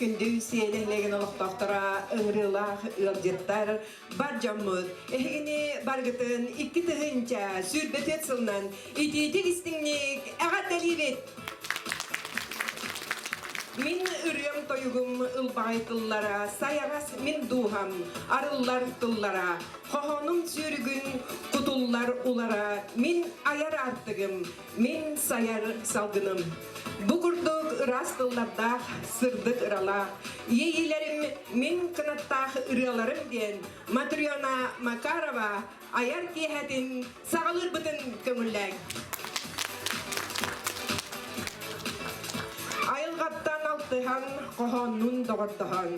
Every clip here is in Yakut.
Күндү Сиэ нэһилиэгин олохтоохторо, ыҥырыылаах ыалдьыттар, бар дьоммут, эһигини барыгытын 2024 сылынан итиитик истиҥник эҕэрдэлиибит! Мин ырыам тойугум ылбаҕай тыллара, сайаҕас мин дууһам арыллар тыллара, хоһоонум сүүрүгүн кутуллар улара, мин айар аартыгым, Мин сайар салгыным. Бу курдук ыраас тыллардаах, сырдык ыралаах, иэйиилэрим мин кынаттаах ырыаларым диэн Матрена Макарова айар киэһэтин саҕалыырбытын көҥүллээҥ. Айылҕаттан алтыһан, хоһооннуун доҕордоһон,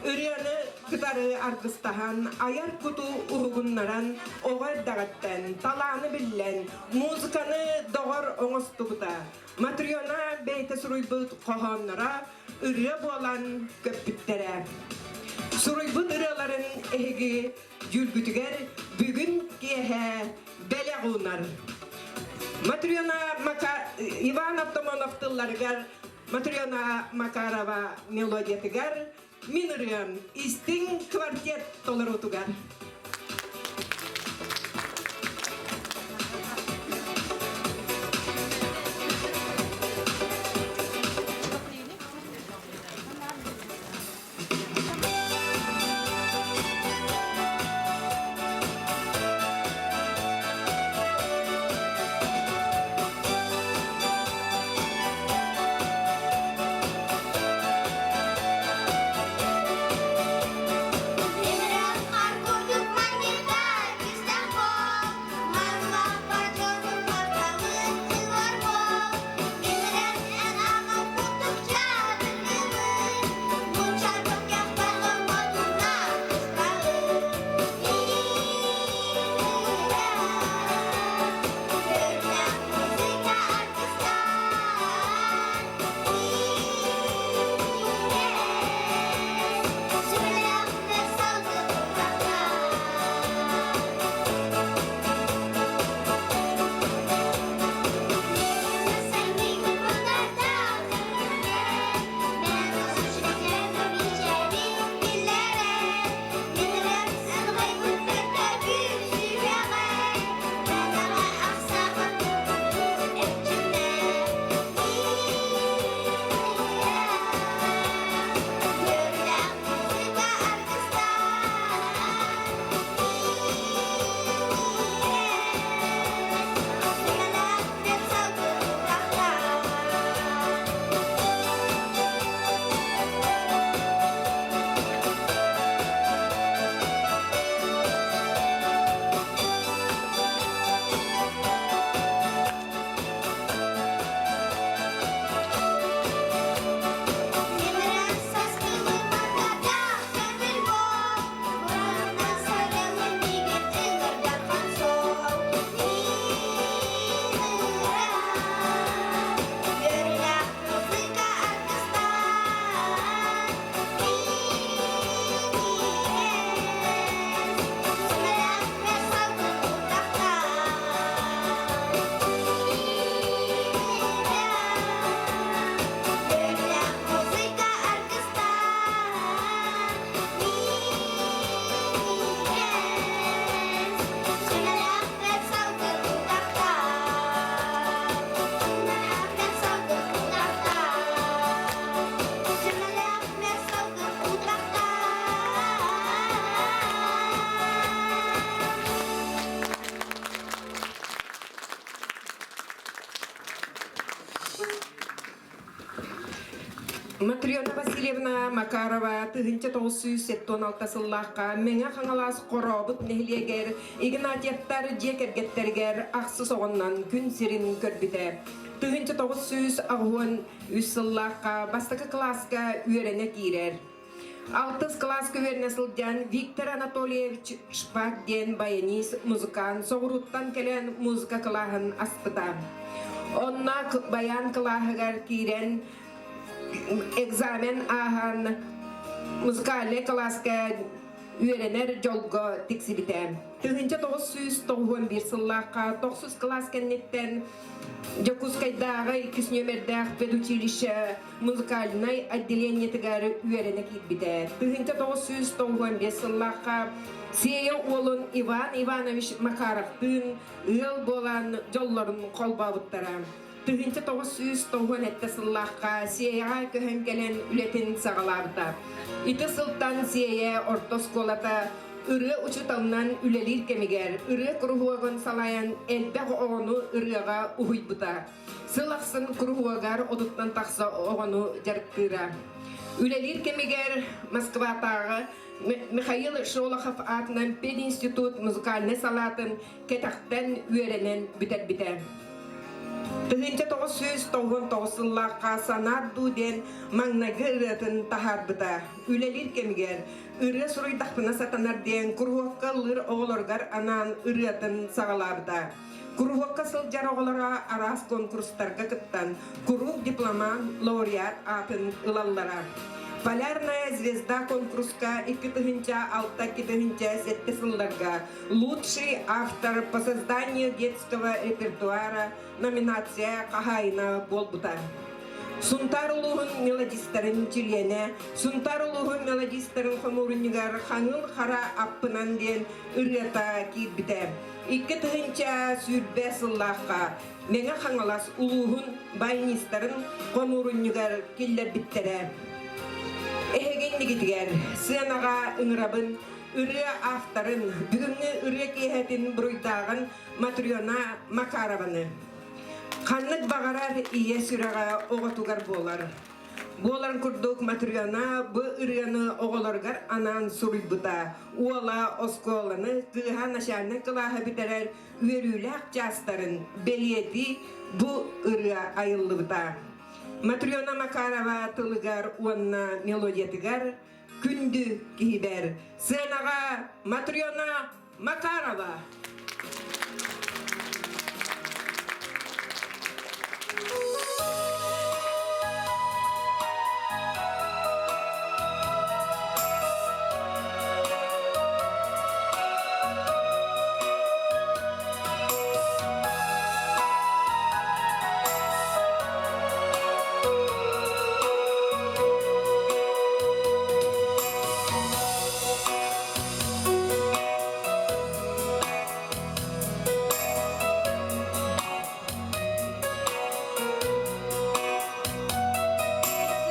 ырыаны кытары аргыстаһан, айар куту уһугуннаран, оҕо эрдэҕиттэн талааны биллэн, Музыканы доҕор оҥостубута. Матрена бэйэтэ суруйбут хоһоонноро ырыа буолан көппүттэрэ. Суруйбут ырыаларын эһиги дьүүлгүтүгэр бүгүн киэһэ бэлэх уунар. Матрена Мака... Иван Артамонов тылларыгар Матрена Макарова мелодиятыгар Мин ырыам истиҥ квартет толоруутугар. Матрена Васильевна Макарова 1976 сыллаахха Мэҥэ Хаҥалас Хорообут нэһилиэгэр Игнатьевтар дьиэ кэргэттэригэр ахсыс оҕоннон күн сирин көрбүтэ. 1983 сыллаахха бастакы кылааска үөрэнэ киирэр. Алтыс кылааска үөрэнэ сылдьан Виктор Анатольевич Шпак диэн баянист, музыкант соҕурууттан кэлэн музыка кылааһын аспыта. Онно баян кылааһыгар киирэн экзамен ааһан музыкальнай кылааска. үөрэнэр дьолго тиксибитэ. 1991 сыллаахха тохсус кылаас кэнниттэн Дьокуускайдааҕы иккис нүөмэрдээх педучилище музыкальнай отделениетыгар үөрэнэ киирбитэ. 1995 сыллаахха Сиэйэ уолун Иван Иванович Макаровтыын ыал буолан дьоллорун холбообуттара. 1997 сыллаахха Сиэйэҕэ көһөн кэлэн үлэтин саҕалаабыта. Ити сылтан Сиэйэ орто оскуолата ырыа учууталынан үлэлиир кэмигэр ырыа куруһуогун салайан элбэх оҕону ырыаҕа уһуйбута. Сыл ахсын куруһуогар отуттан тахса оҕону дьарыктыыра. Үлэлиир кэмигэр Москватааҕы Михаил Шолохов аатынан пединститут музыкальнай салаатын кэтэхтэн үөрэнэн бүтэрбитэ. 1999 сыллаахха «Санаат дуу» диэн маҥнайгы ырыатын таһаарбыта. Үлэлиир кэмигэр ырыа суруйдахпына сатанар диэн куруһуокка ыллыыр оҕолоругар анаан ырыатын саҕалаабыта. Куруһуокка сылдьар оҕолоро араас конкурстарга кыттан, куруук дипломант, лауреат аатын ылаллара. «Полярная звезда» конкурска 2006-2007 сылларга «Лучший автор по созданию детского репертуара» номинация хаһаайына буолбута. Сунтаар улууһун мелодистарын чилиэнэ, Сунтаар улууһун мелодистарын хомуурунньугар Хаҥыл хара аппынан диэн ырыата киирбитэ. 2020 сыллаахха Мэҥэ Хаҥалас улууһун баянистарын хомуурунньугар киллэрбиттэрэ. Эһигиннигитигэр сыанаҕа ыҥырабын ырыа авторын, бүгүҥҥү ырыа киэһэтин буруйдааҕын Матрена Макарованы. Ханнык баҕарар ийэ сүрэҕэ оҕотугар буолар. Буоларын курдук Матрена бу ырыаны оҕолоругар анаан суруйбута. Уола оскуоланы, кыыһа начальнай кылааһы бүтэрэр үөрүүлээх чаастарын бэлиэтии бу ырыа айыллыбыта. Матрена Макарова тылыгар уонна мелодиятыгар күндү киһибэр сценаҕа Матрена Макарова.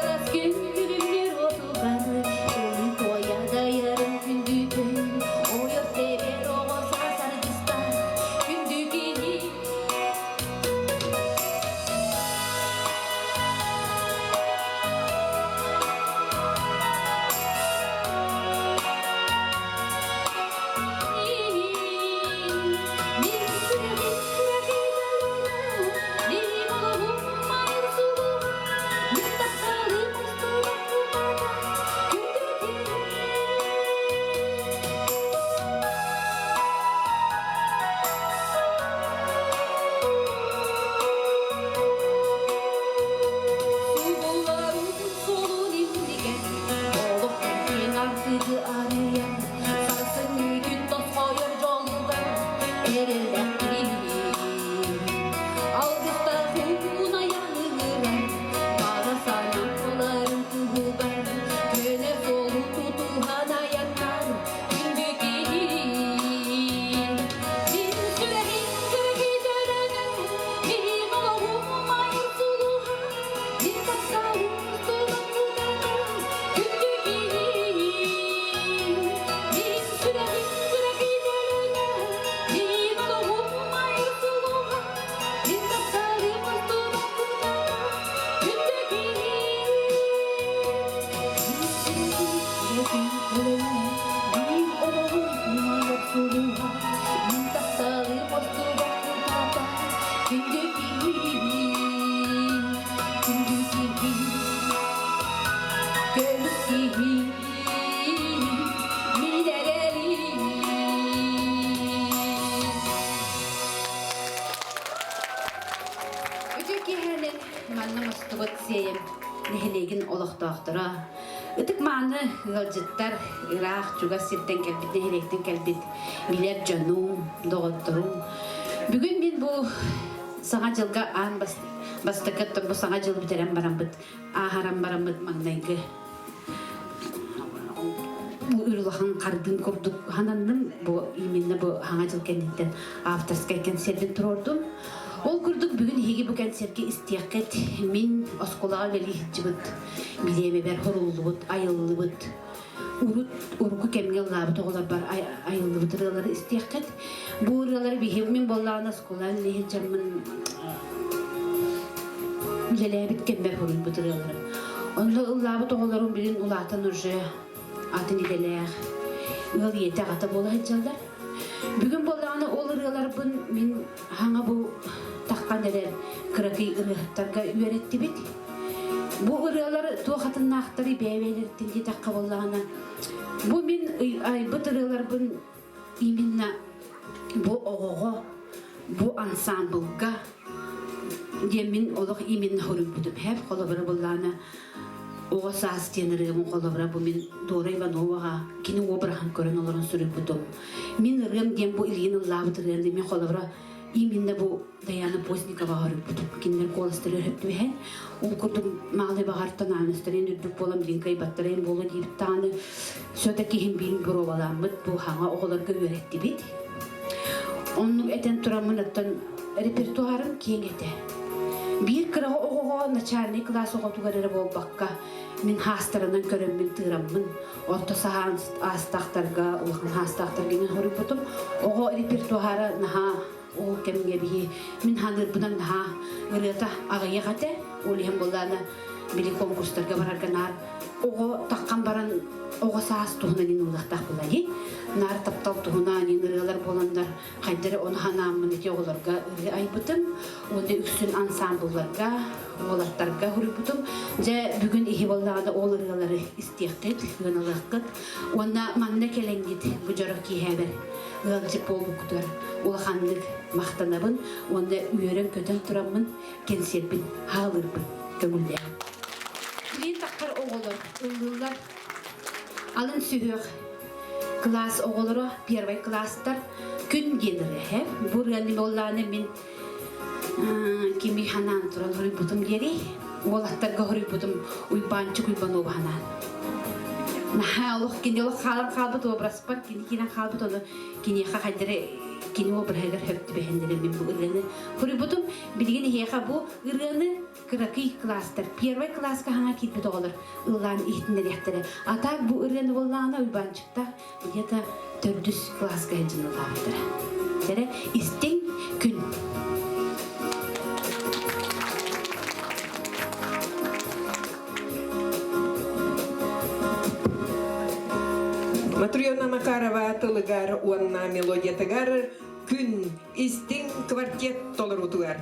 Сырас күн күлүмнүүр отугар, Өлүү туойа дайарын күндүтүн, Ойор тэбэр оҕо саас аргыстаах, Күндү киһи. Мин сүрэҕим сүрэҕи далына, Мин олоҕум майыр сулуһа, Мин тапталым устубат кутата, Күндү Субулларын суолун иннигэр, Олох киэҥ артыгы арыйар, Сарсын үүтүн тосхойор дьолугар эрэллэхтиин. Алгыстаах уһун айаныгар, Баҕа санааларын туһугар, Көнө суолу тутуһан айаннар күндү киһи. Мин сүрэҕим сүрэҕи өрөнөр, Мин олоҕум айар сулуһа, Мин тапталым тула кутата, Күндү киһи. Мин сүрэҕим сүрэҕи өрөнөр, Мин олоҕум айар сулуһа, Мин тапталым тула кутата, Күндү киһи. Мин олоҕум умайар сулуһа, Мин тапталым остубат кутата, Күндү киһи, күндү киһи, көмүс киһи, мин эрэлим. Үтүө киэһэнэн манна мустубут сиэйэм нэһилиэгин олохтоохторо. Ытык мааны ыалдьыттар, ыраах чугас сиртэн кэлбит, нэһилиэктэн кэлбит билэр дьонум, доҕотторум. Бүгүн мин бу Саҥа дьылга аан бастакы бу Саҥа дьыл бүтэрэн бараммыт, ааһаран бараммыт маҥнайгы улахан хардыым курдук хананным бу именно бу Саҥа дьыл кэнниттэн авторскай кэнсиэрбин туруордум. Ол курдук бүгүн эһиги бу кэнсиэргэ истиэххит мин оскуолаҕа үлэлии сылдьыбыт бириэмэбэр хоруллубут, айыллыбыт урут урукку кэмҥэ ыллаабыт оҕолорбор айыллыбыт ырыалары истиэххит. Бу ырыалары биһи мин буоллаҕына оскуола үлэлии сылдьаммын үлэлээбит кэммэр хоруйбут ырыаларым. Онно ыллаабыт оҕолорум билин улаатан уже атын идэлээх ыал ийэтэ аҕата буола сылдьаллар. Бүгүн буоллаҕына ол ырыаларбын мин хаҥа бу таххан эрэр кыракый ырыаһыттарга үөрэттибит. Бу ырыалар туох атыннаахтарый бэйэ-бэйэлэриттэн диэтэххэ буоллаҕына, бу мин айбыт ырыаларбын именно бу оҕоҕо, бу ансаамбылга диэн мин олох именно хоруйбутум. Хэп холобура буоллаҕына Оҕо саас диэн ырыабын холобура бу мин Дора Ивановаҕа кини обраһын көрөн олорон суруйбутум. Мин ырыам диэн бу Ильин ыллаабыт ырыаны мин холобура именно бу Даяна Постниковаҕа суруйбутум. Кинилэр куоластара өһөптүбэһэн ол курдук маалай баҕартан ааныстарын үрдүк буолан билин кыайбаттарын буолуо диэбит даҕаны все-таки иһин биин боруобалааммыт бу хаҥа оҕолорго үөрэттибит. Оннук этэн тураммын оттон репертуарым киэҥ этэ. Биир кыраҕы оҕоҕо начальнай кылаас оҕотугар эрэ буолбакка, мин хаастарынан көрөммүн тыыраммын, орто саһаан аастаахтарга, улахан хаастаахтарга мин хоруйбутум. Оҕо репертуара наһаа ол кэмҥэ биһи мин ханыырбынан наһаа ырыата аҕыйах этэ. Ол иһин буоллаана били конкурстарга барарга наар оҕо таххан баран оҕо саас туһунан ыллахтаах буолайы. Наар таптал туһунан ырыалар буоланнар хайдары ону ханааммын ити оҕолорго ырыа айбытым уонна үксүн ансаамбылларга уолаттарга суруйбутум. Дьэ бүгүн иһи буоллаҕына ол ырыалары истиэххит, ыаналыаххыт уонна манна кэлэҥҥит бу дьоро киэһэбэр ыалдьыт буолбуккутугар улаханнык махтанабын уонна үөрэн-көтөн тураммын кэнсиэрбин хаалыырбын көҥүллээн. Билин таххар оҕолор ыллыыллар. Алын сүһүөх кылаас оҕолоро первый класстар күн диэн ырыа бу ырыаны буоллааны мин кими ханаан туран хоруйбутум диэри уолаттарга хоруйбутум Уйбаанчык Уйбанова ханаан наһаа олох кини олох хаалан хаалбыт образпар кини киирэн хаалбыт ону киниэхэ хайдары кини обраһыгар хөп түбэһиннэрэн мин бу ырыаны хоруйбутум билигин эһиэхэ бу ырыаны кыракый класстар первый класска хаҥа киирбит оҕолор ыллаан иһитиннэриэхтэрэ. А так бу ырыаны буоллаҕына Уйбаанчыктаах где-то төрдүс класска сылдьан ыллаабыттара. Эрэ истиҥ күн. Матрена Макарова тылыгар уонна мелодиятыгар күн истиҥ квартет толоруутугар.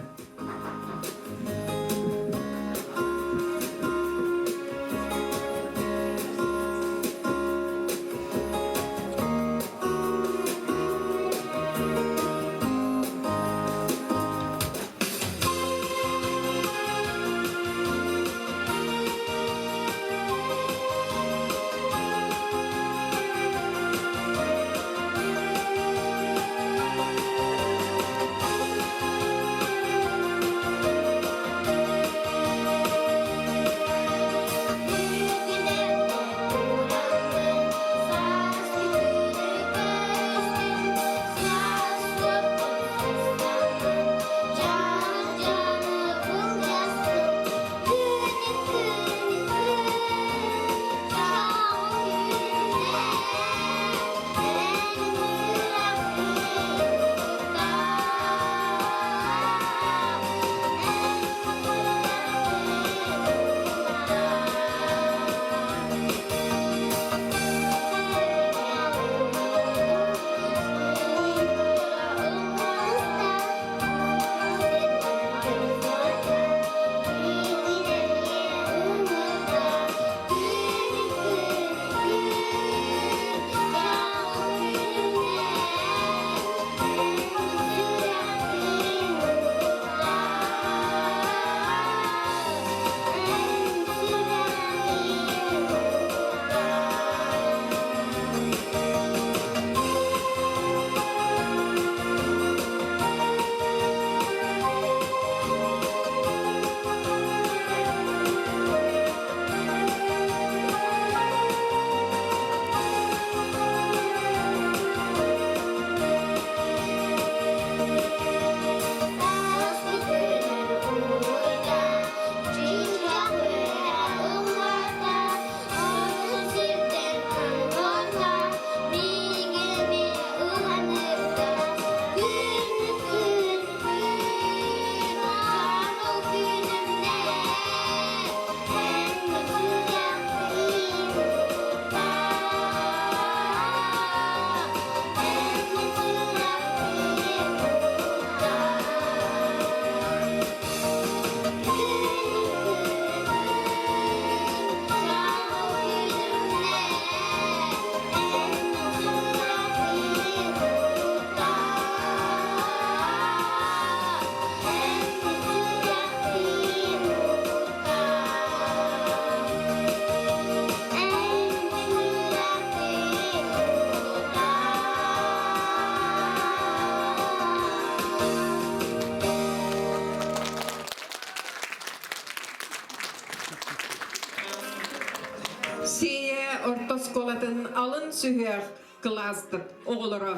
Сиэйэ орто оскуолатын алын сүһүөх кылаастык оҕолоро.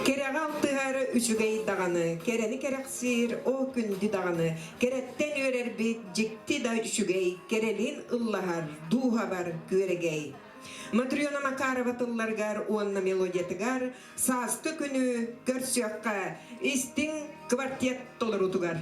Кэрэҕэ алтыһар үчүгэй даҕаны, кэрэни кэрэхсиир оо күндү даҕаны, кэрэттэн үөрэрбит дьикти да үчүгэй, кэрэлин ыллаһар дууһабар күөрэгэй. Матрена Макарова тылларыгар уонна мелодиятыгар сааскы күнү көрсүөххэ истиҥ квартет толоруутугар.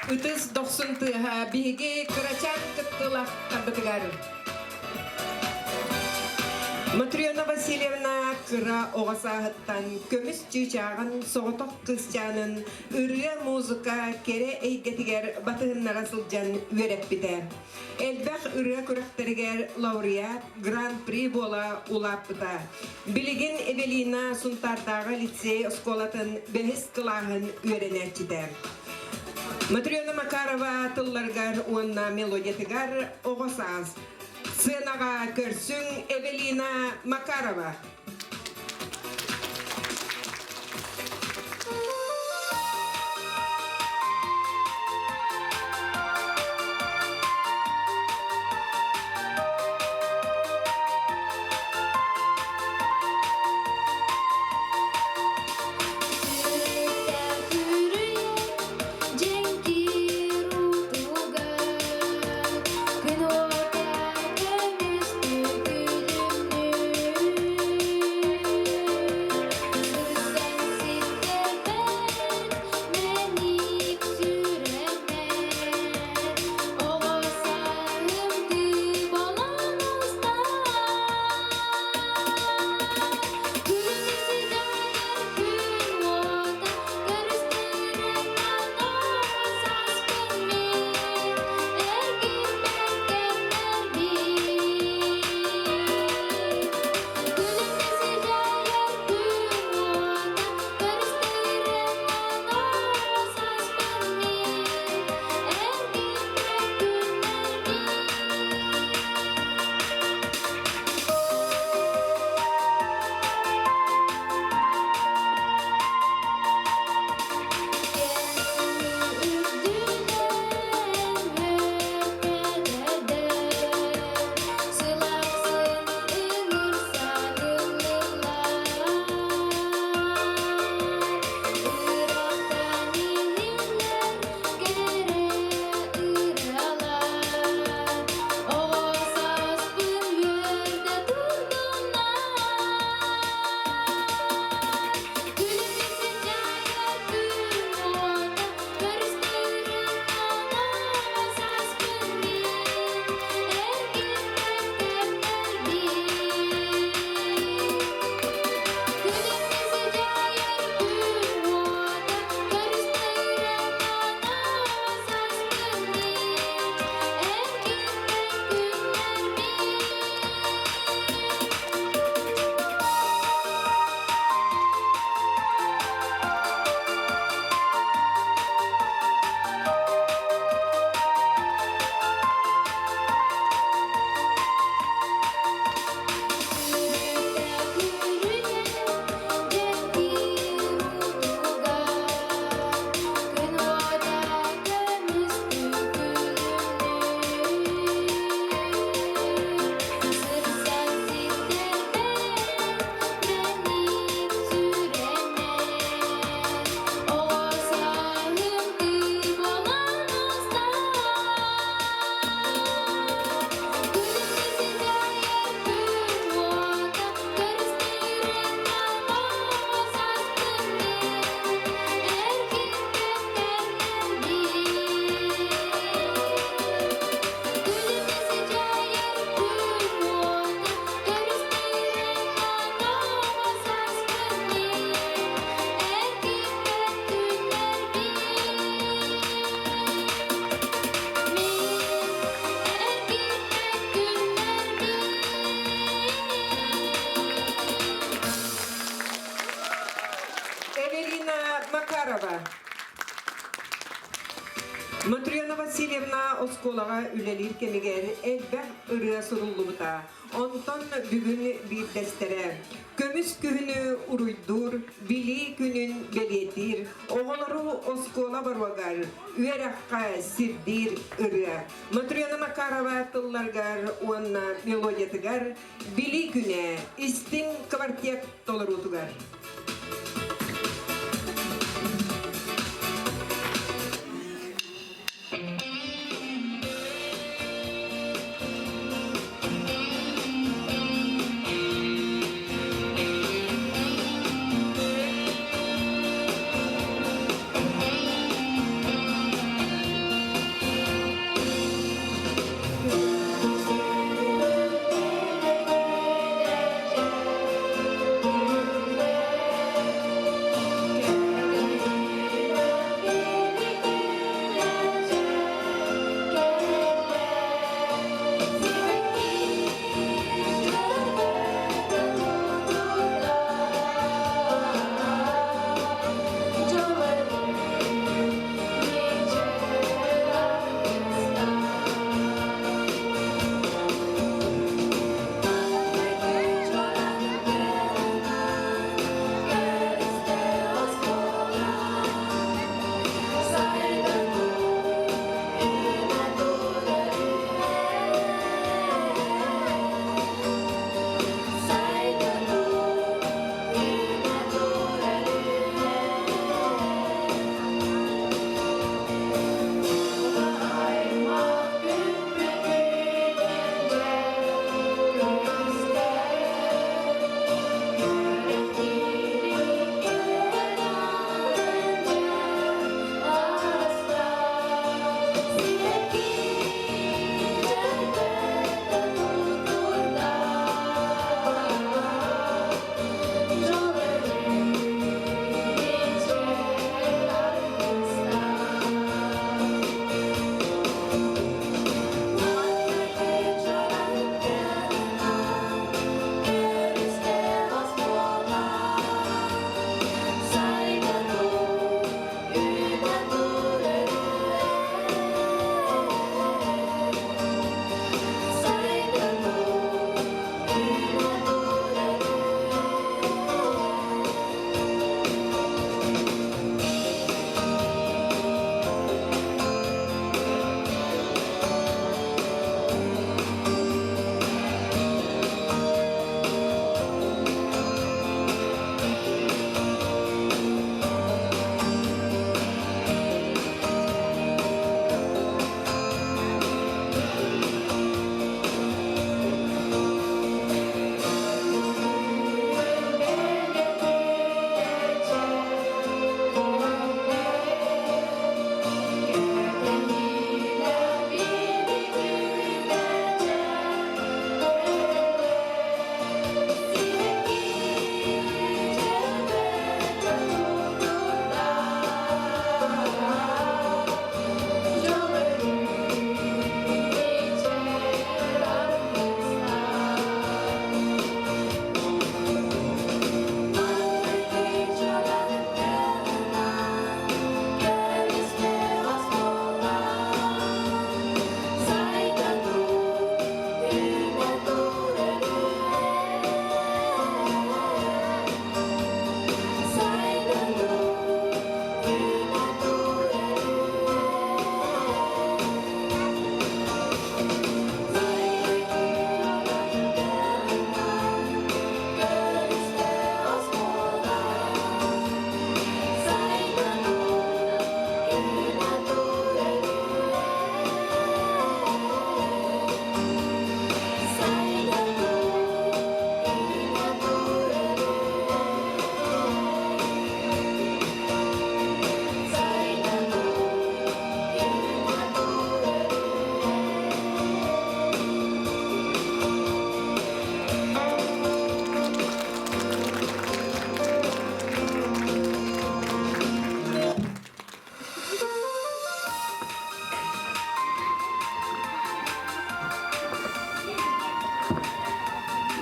Ытыс дохсун тыаһа биһиги кырачаан кыттыылаахтарбытыгар. Матрена Васильевна кыра оҕо сааһыттан көмүс чыычааҕын соҕотох кыысчаанын ырыа, музыка кэрэ эйгэтигэр батыһыннара сылдьан үөрэппитэ. Элбэх ырыа күрэхтэригэр лауреат, гран-при буола улааппыта. Билигин Эвелина Сунтаардааҕы лицей оскуолатын бэһис кылааһын үөрэнээччитэ. Матрена Макарова тылларыгар уонна мелодиятыгар оҕо саас. Сценаҕа көрсүҥ Эвелина Макарова. Дьэҥкир утугар күн уота көмүстүү күлүмнүүр. оскуолаҕа үлэлиир кэмигэр элбэх ырыа суруллубута. Онтон бүгүн биирдэстэрэ көмүс күһүнү уруйдуур, билии күнүн бэлиэтиир, оҕолору оскуола боруогар үөрэххэ сирдиир ырыа. Матрена Макарова тылларыгар уонна мелодиятыгар Билии күнэ истиҥ квартет толоруутугар.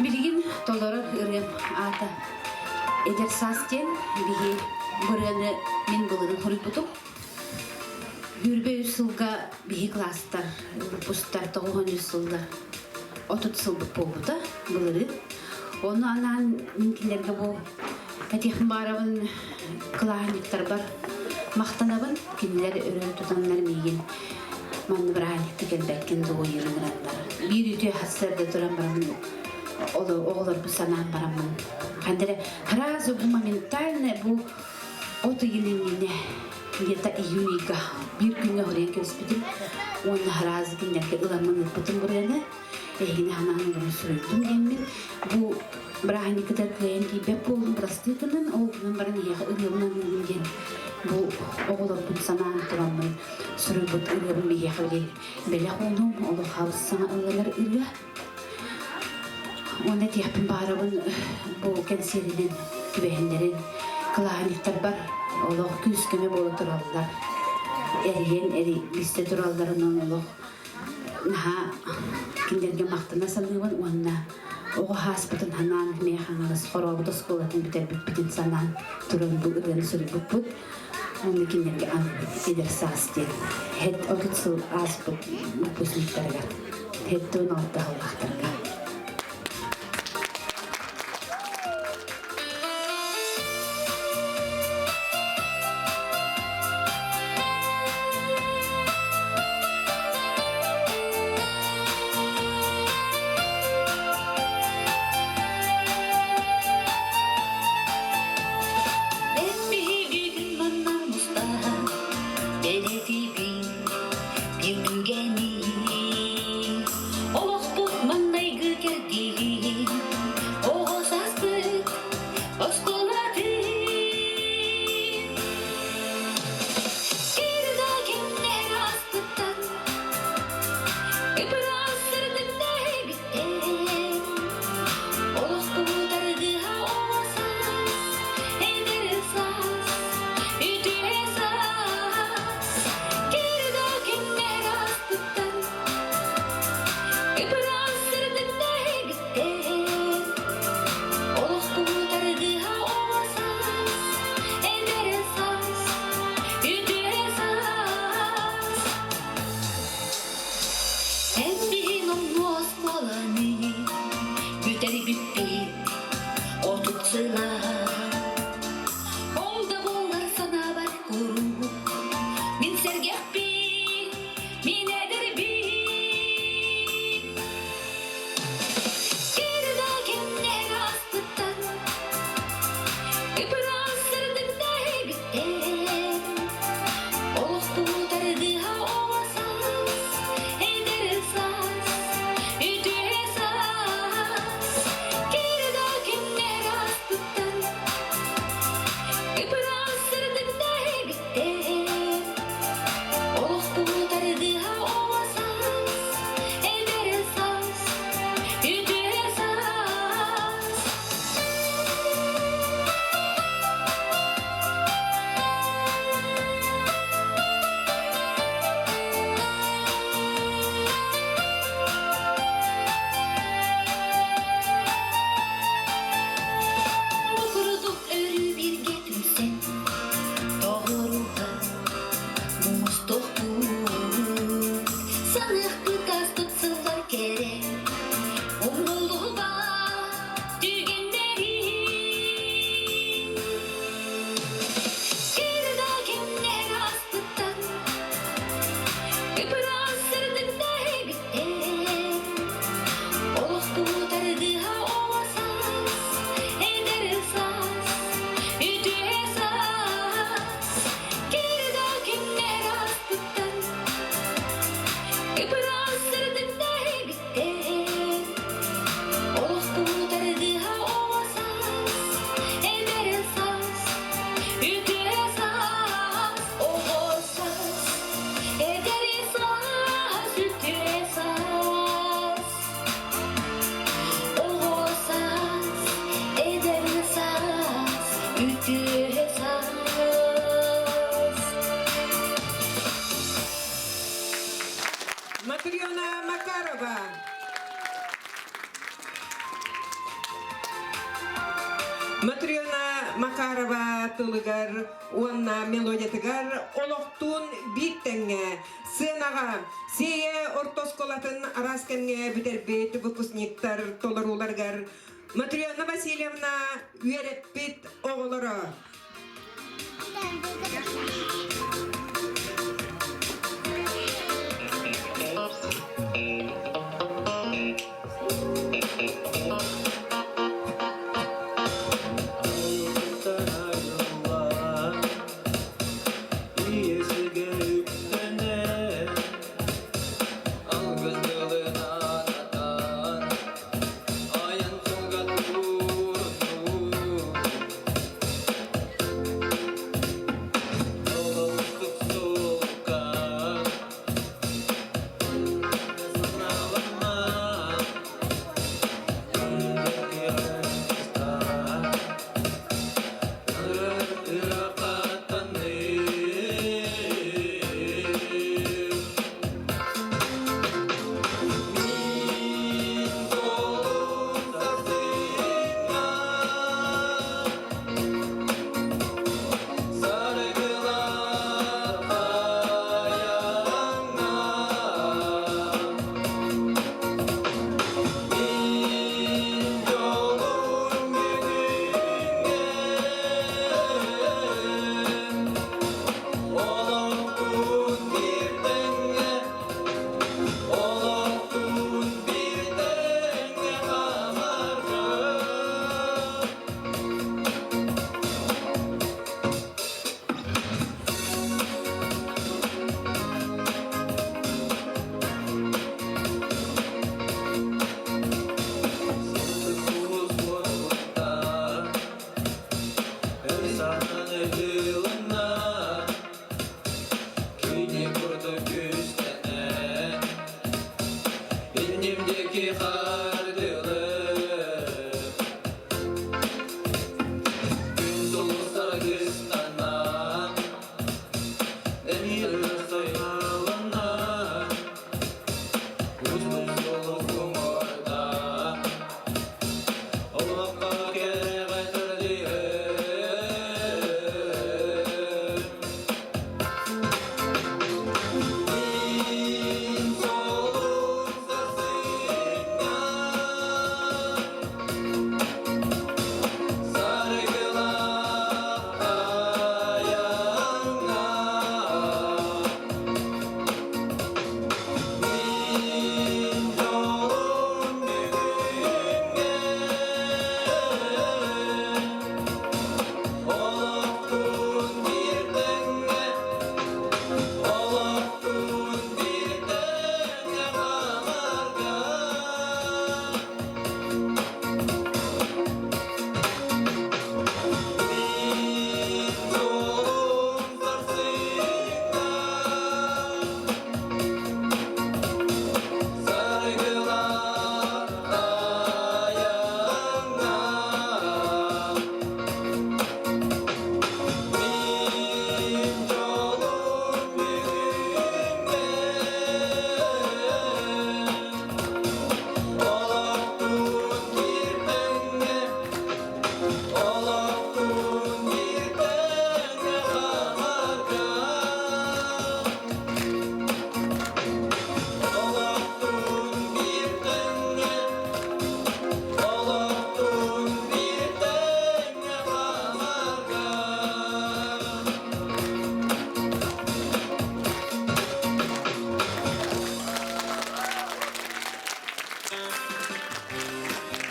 Билигин толорор ырыам аата Эдэр саас диэн биһи бырыаны мин былырын хоруйбутум. Сүүрбэ үс сылга биһи класстар, выпустар 93 сыллар 30 сылбыт буолбута былырыын. Ону анаан мин кинилэргэ бу этиэхпин баҕарабын кылааһынньыктарбар махтанабын. Кинилэр өрө тутаннар миигин манна бырааһынньыкка кэлбэккин дуойан ыҥыраннар. Биир үтүө сарсыарда туран бараммын оҕолорбун санаан бараммын ханна эрэ сразу бу моментально бу от ыйын иннинэ где-то июнь ыйга биир күҥҥэ хоруйан кэбиспитим уонна сразу кинилэргэ ыламмын ыыппытым бурыаны эһигини ханаан ылан суруйдум диэммин бу бырааһынньыккытыгар кыайан тиийбэт буоллум бырастыы гынан ол гынан баран эһиэхэ ырыабын аныыбын диэн бу оҕолорбун санаан тураммын суруйбут ырыабын биһиэхэ били бэлэх уунум олох хаалыс саҥа ылланар ырыа Уонна этиэхпин баҕарабын бу кэнсиэринэн түбэһиннэрин кылааһынньыктарбар олох күүс-көмө буола тураллар. Эрийэн эрийбистэ туралларынан олох наһаа кинилэргэ махтана саныыбын уонна оҕо ааспытын санаан Мэйэ Хаҥалас Хорообут оскуолатын бүтэрбиппитин санаан туран бу ырыаны суруйбуппут. Уонна кинилэргэ эдэр саас диэн 30 сыл ааспыт выпускниктарыгар 76 сыллаахтарга. Эн биһиги манна мустаһан бэлэтибин биир түгэни олохпут маҥнайгы кэрдииһин оҕо сааспыт оскуолатын кирда кимнэр астыттан ыпыраас сырдык дэһэбиттэн Олохпут аргыһа оҕо саас, эдэр саас, үтүө саас, кэрэ күннэр ааспыттан, ыпыраас сырдык дэһэбиттэн. Олохпут аргыһа оҕо саас, эдэр саас, үтүө саас. Эн биһин оннуо оскуоланы бүтэрбиппит 30 сыла. Ол да буоллар санаабар куруук мин сэргэхпин, мин эдэрбин. Кэрэ кэмнэр ааспыттан ыпыраас сырдык дэһэбиттэн Олохпут аргыһа оҕо саас, эдэр саас, үтүө саас, кэрэ да күннэр ааспыттан, ыпыраас сырдык дэһэбиттэн. Олохпут аргыһа оҕо саас, эдэр саас, үтүө саас. Бу курдук өрүү бииргэ түмсэн, тоҕуоруһан мустуохпут. Саныахпыт ааспыт сыллар кэрэ, умнуллубат түгэннэрин. Кэрэ да кэмнэр ааспыттан, ыпыраас сырдык дэһэбиттэн. Олохпут аргыһа оҕо саас, эдэр саас, үтүө саас. Кэрэ да күннэр ааспыттан, ыпыраас сырдык дэһэбиттэн. Олохпут аргыһа оҕо саас, эдэр саас, үтүө саас, оҕо саас, эдэр саас, үтүө саас. Оҕо саас, эдэр саас, үтүө саас. Матрена Макарова. Матрена. Макарова тылыгар уонна мелодиятыгар олохтуун биир тэҥҥэ сценаҕа Сиэйэ орто оскуолатын араас кэмҥэ бүтэрбит выпускниктар толорууларыгар Матрена Васильевна үөрэппит оҕолоро.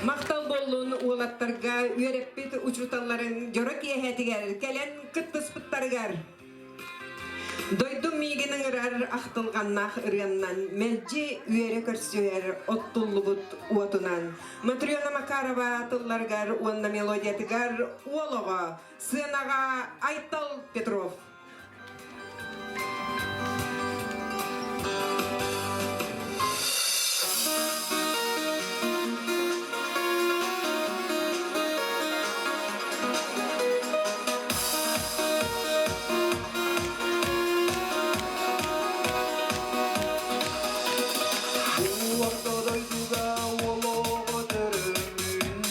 Махтал буоллун уолаттарга үөрэппит учууталларын дьоро киэһэтигэр кэлэн кыттыспыттарыгар. Дойдум миигин ыҥырар ахтылҕаннаах ырыаннан мэлдьи үөрэ көрсүһэр оттуллубут уотунан Матрена Макарова тылларыгар уонна мелодиятыгар уол оҕо сыанаҕа Айтал Петров. Орто дойдуга уол оҕо төрөммүн.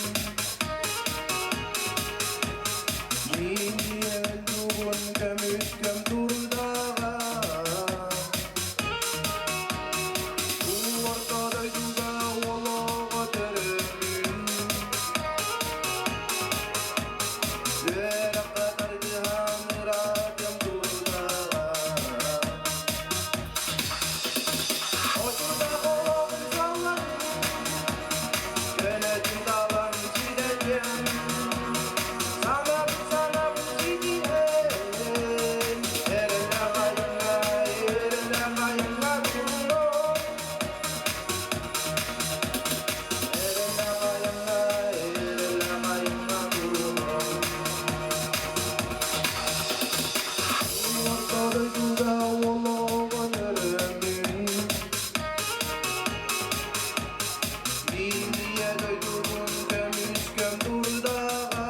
турдаҕа.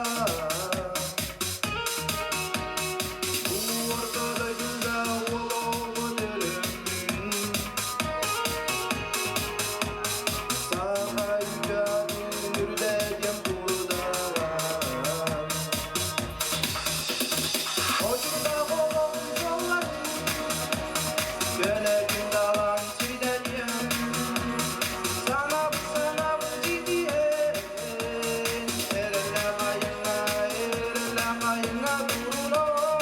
Бу орто дойдуга уол оҕо төрөммүн, Саха үтүөтүн үрдэтиэм турдаҕа. Очурдаах олоҕум суолларын, көнөтүн далан сирдэниэм. Санаабыт санаабын ситиһэн, эрэллээх айаҥҥа, эрэллээх айаҥҥа турунуом.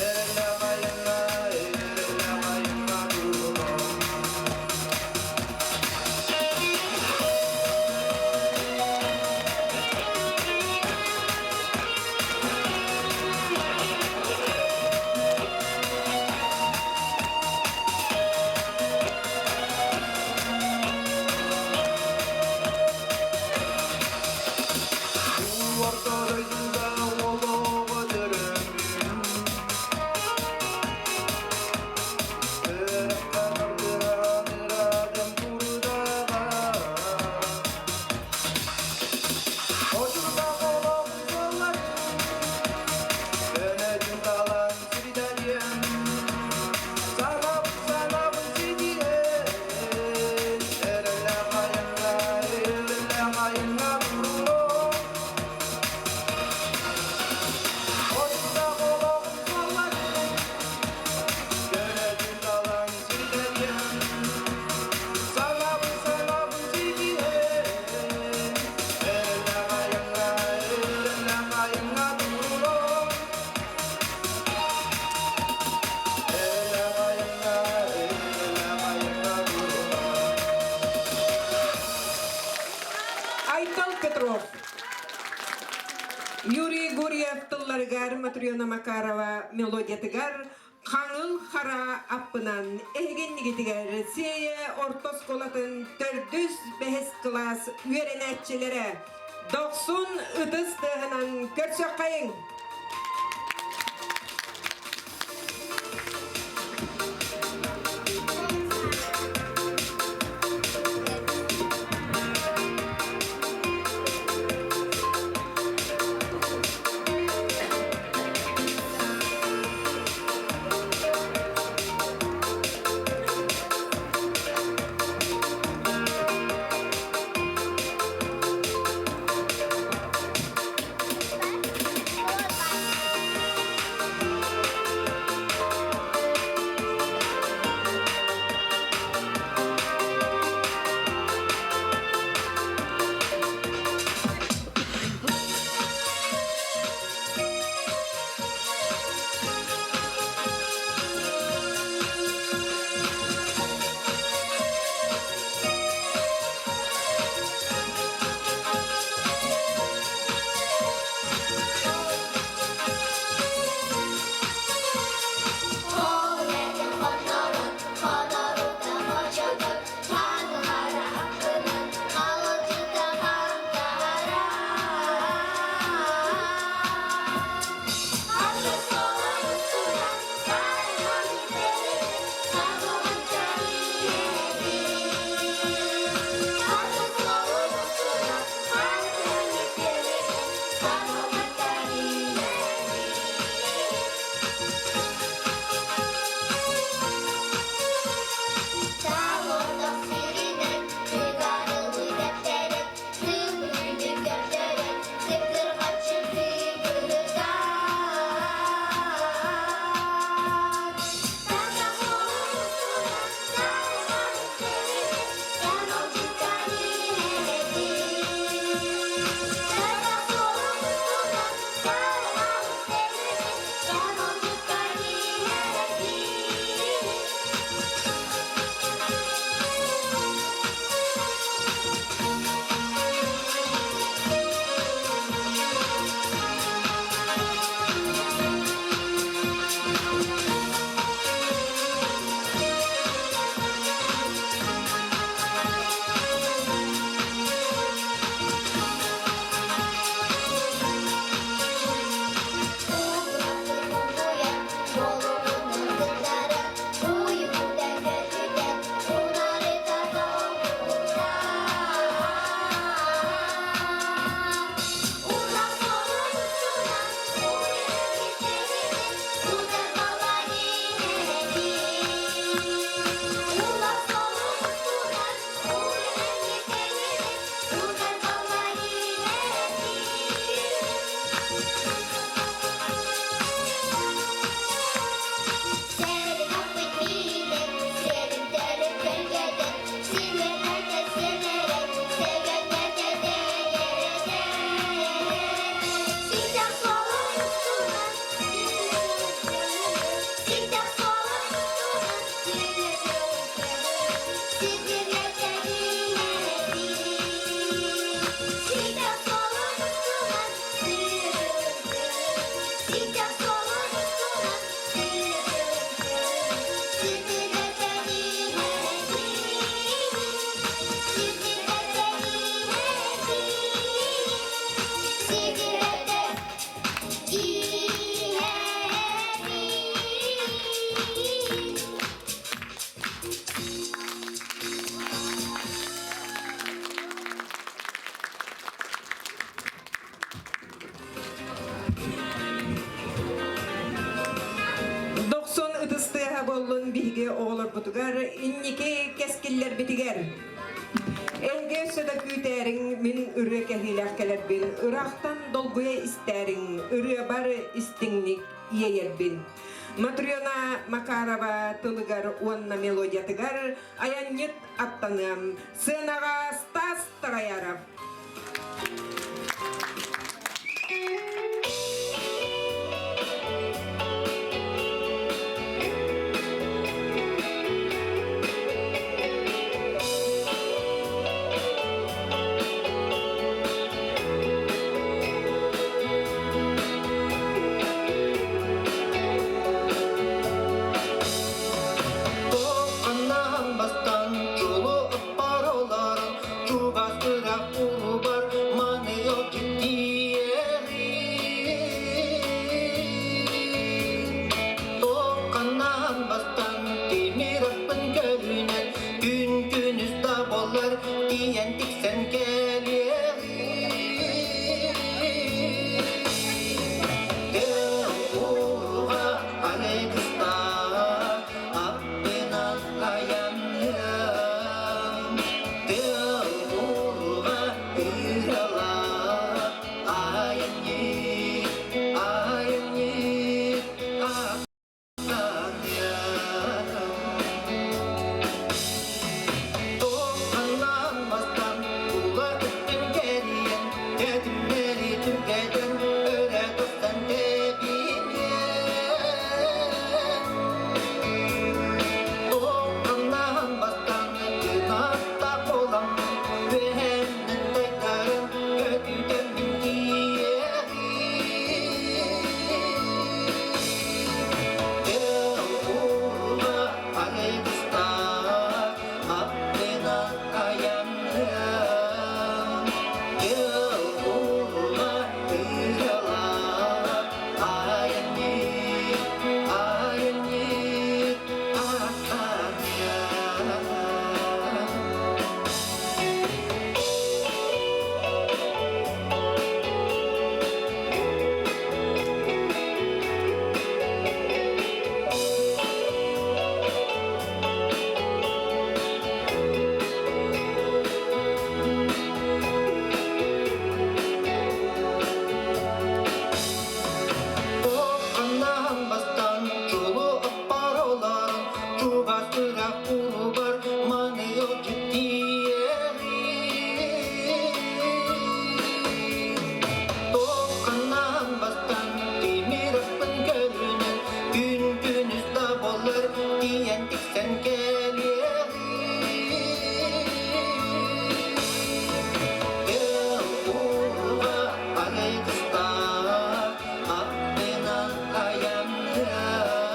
Эрэллээх айаҥҥа, эрэллээх айаҥҥа турунуом. Бу орто дойдуга олоҕо төрөммүн, Ыраахтан ардыраан ыраатан турдаҕа. Очурдаах олоҕум суолларын, көнөтүн талан сирдэриэм. Санаабын санаабын ситиһэн, эрэллээх айаҥҥа, эрэллээх айаҥҥа туруом. Очурдаах олоҕум суолларын, көнөтүн талан сирдэриэм. Санаабын санаабын ситиһэн, эрэллээх айаҥҥа, эрэллээх айаҥҥа туруом. Эрэллээх айаҥҥа, эрэллээх айаҥҥа туруом. Айтал Петров. Юрий Гурьев тылларыгар Матрена Макарова мелодиятыгар Хаҥыл хара аппынан эһигиннигитигэр Сиэйэ орто оскуолатын төрдүс бэһис кылаас үөрэнээччилэрэ дохсун ытыс тыаһынан көрсөххэйиҥ! оҕолорбутугар, инники кэскиллэрбитигэр. Эһиги өссө да күүтээриҥ, мин ырыа кэһиилээх кэлэрбин, ыраахтан долгуйа истээриҥ, ырыабар истиҥник иэйэрбин. Матрена Макарова тылыгар уонна мелодиятыгар айанньыт аттаныам. Сценаҕа Стас Тараяров. Тоққаннан бастан чулу ыппар оларын чугас ыраах урубар маныйо киттиэҕин. Тоққаннан бастан тимир аппын көлүнэн күн күнүс да боллар тиийэн тиксэн кэлиэҕин. Тыл аргыстаах аппынан айанныам, тыл-ууга ыралаах айанньыт, айанньыт аттаныам. Тоққаннан бастан тула өттүн кэрийэн, тэтимнэри түргэтэн, өрө тахсан тэбиниэн. Тоққаннан бастан кынатта болам, үһэннэн тайтаран, көтүтэн мин тиийэҕин. Тыл-ууга аргыстаах аттынан айанныам, Тыл-ууга ыралаах айанньыт, айанньыт аттаныам. Тоққаннан бастан чулу аппар оларын, чугас ыраах урубар маныйыл киттиэҕин. Тоққаннан бастан тимир аппын көлүнэн, күн күнүс да боллар тиийэн тиксэн кэлиэҕин. Тыл-ууга аргыстаах аттынан айанныам,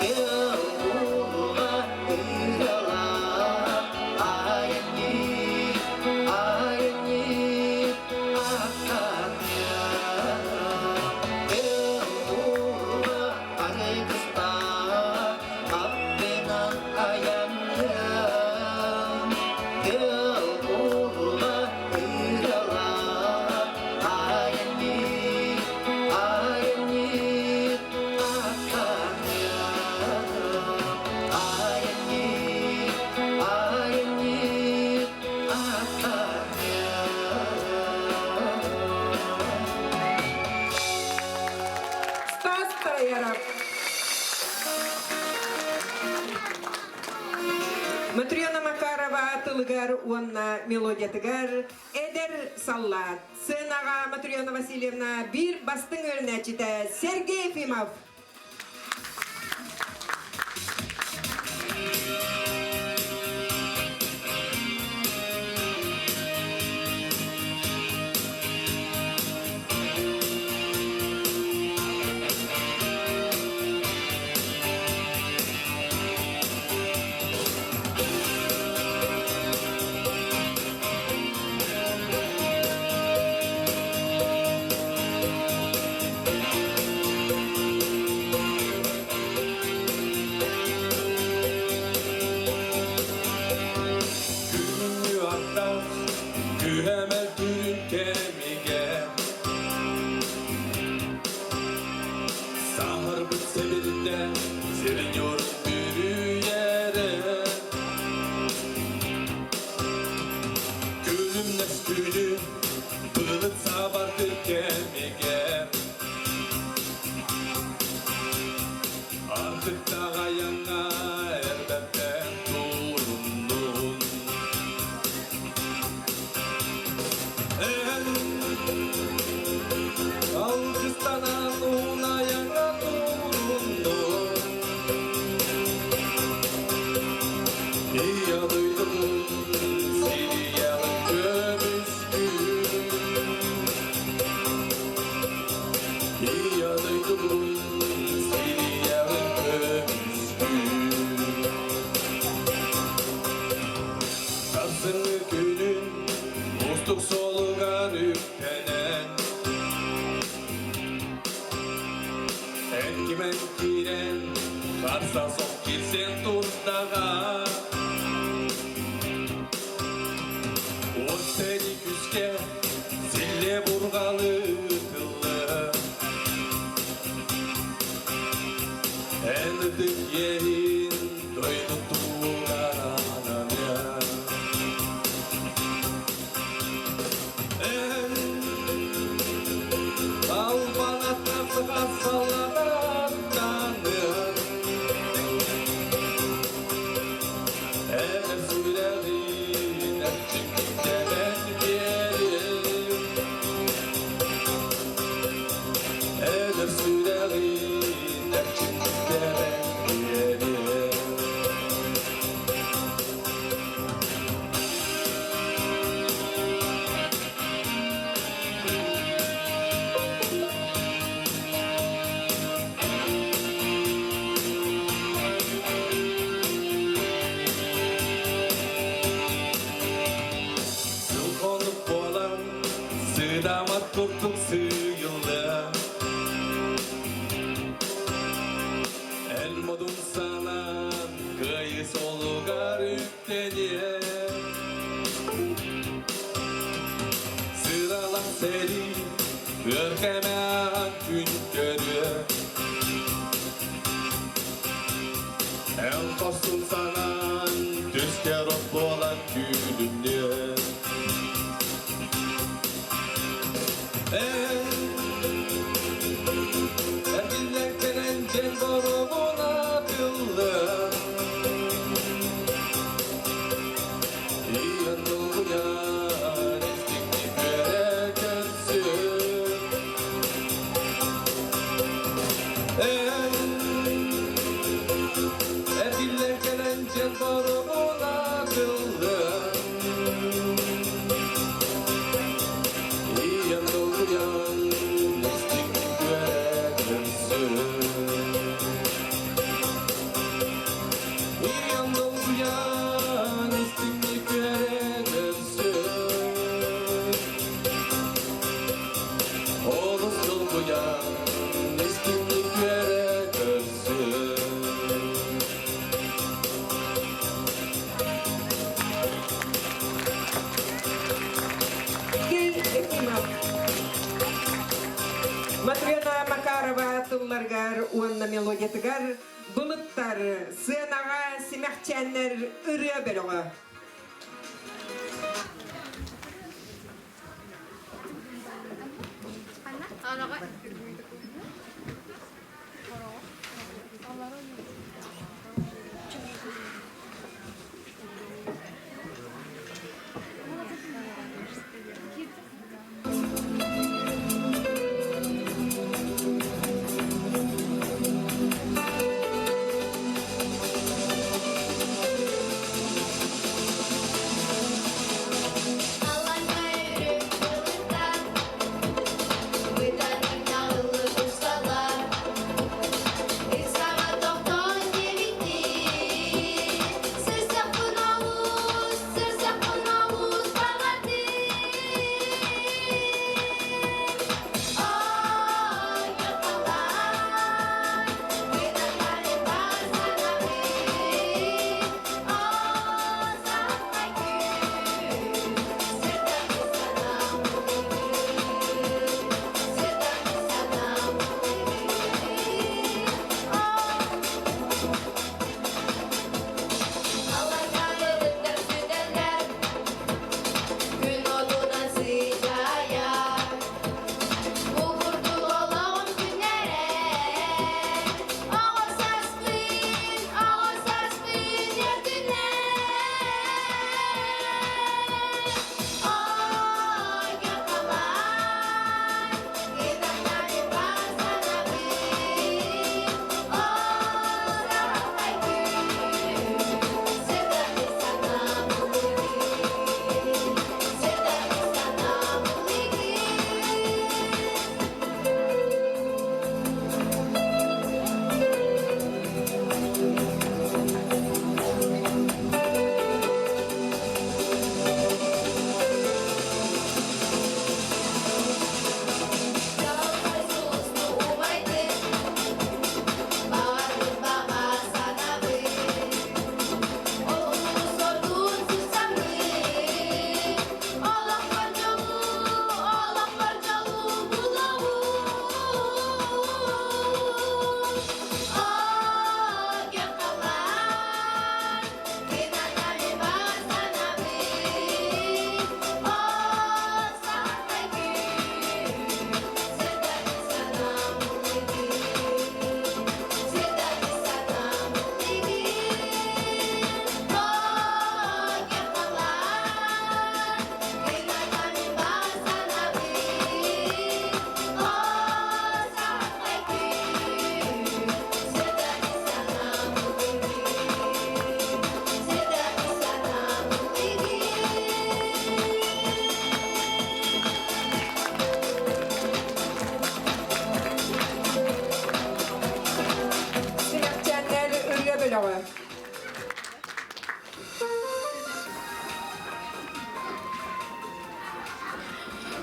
Тыл-ууга ыралаах айанньыт, айанньыт аттаныам. Тыл-ууга аргыстаах аттынан айанныам, Тыл-ууга ыралаах айанньыт, айанньыт аттаныам. Айанньыт, айанньыт аттаныам. Стас Тараяров. Матрена Макарова тылыгар уонна мелодиятыгар эдэр саллаат. Сценаҕа Матрена Васильевна биир бастыҥ үөрэнээччитэ Сергей Ефимов. Алгыстанан уунайаҥа тууруннун Ийэ дойдубун сирийэҕин көмүскүүр Ийэ дойдубун сирийэҕин көмүскүүр Сарсыҥҥы күнүн уустук суолугар үктэнэн Эн кимэн киирэн харса суох киирсэн турдаҕа Уот сэрии күүскэ силлиэ бурҕалы ытыллыа Эн ытык иэһин дойду туһугар Эн албан аттарсыгар салалаттаныа Эн сүрэҕин эрчимниктэнэн биэриэм Эдэр сүрэҕин эрчимниктэнэн биэриэм Сыл хонук буолан сыдамат курдук сыыйыллыа Эн модун санаан кыайыы суолугар үктэниэ Сыралаах сэрии өр кэмэҕэн күн көрүө Эн хорсун санаан түстэр от буолан күүлүннүө Эн эргиллэн кэлэн дьэн боруобуна тыллыа Ийэн долгуйар истиҥник үөрэ көрсүө Эн эргиллэн кэлэн дьэн боруобуна тыллыа Ийэн долгуйар истиҥник үөрэ көрсүө Ийэн долгуйан истиҥник үөрэ көрсүө Олус долгуйан истиҥник үөрэ көрсүө Сергей Ефимов. Матрена Макарова тылларыгар уонна мелодиятыгар Былыттар, сыанаҕа симэхчээннэр ырыа бөлөҕө.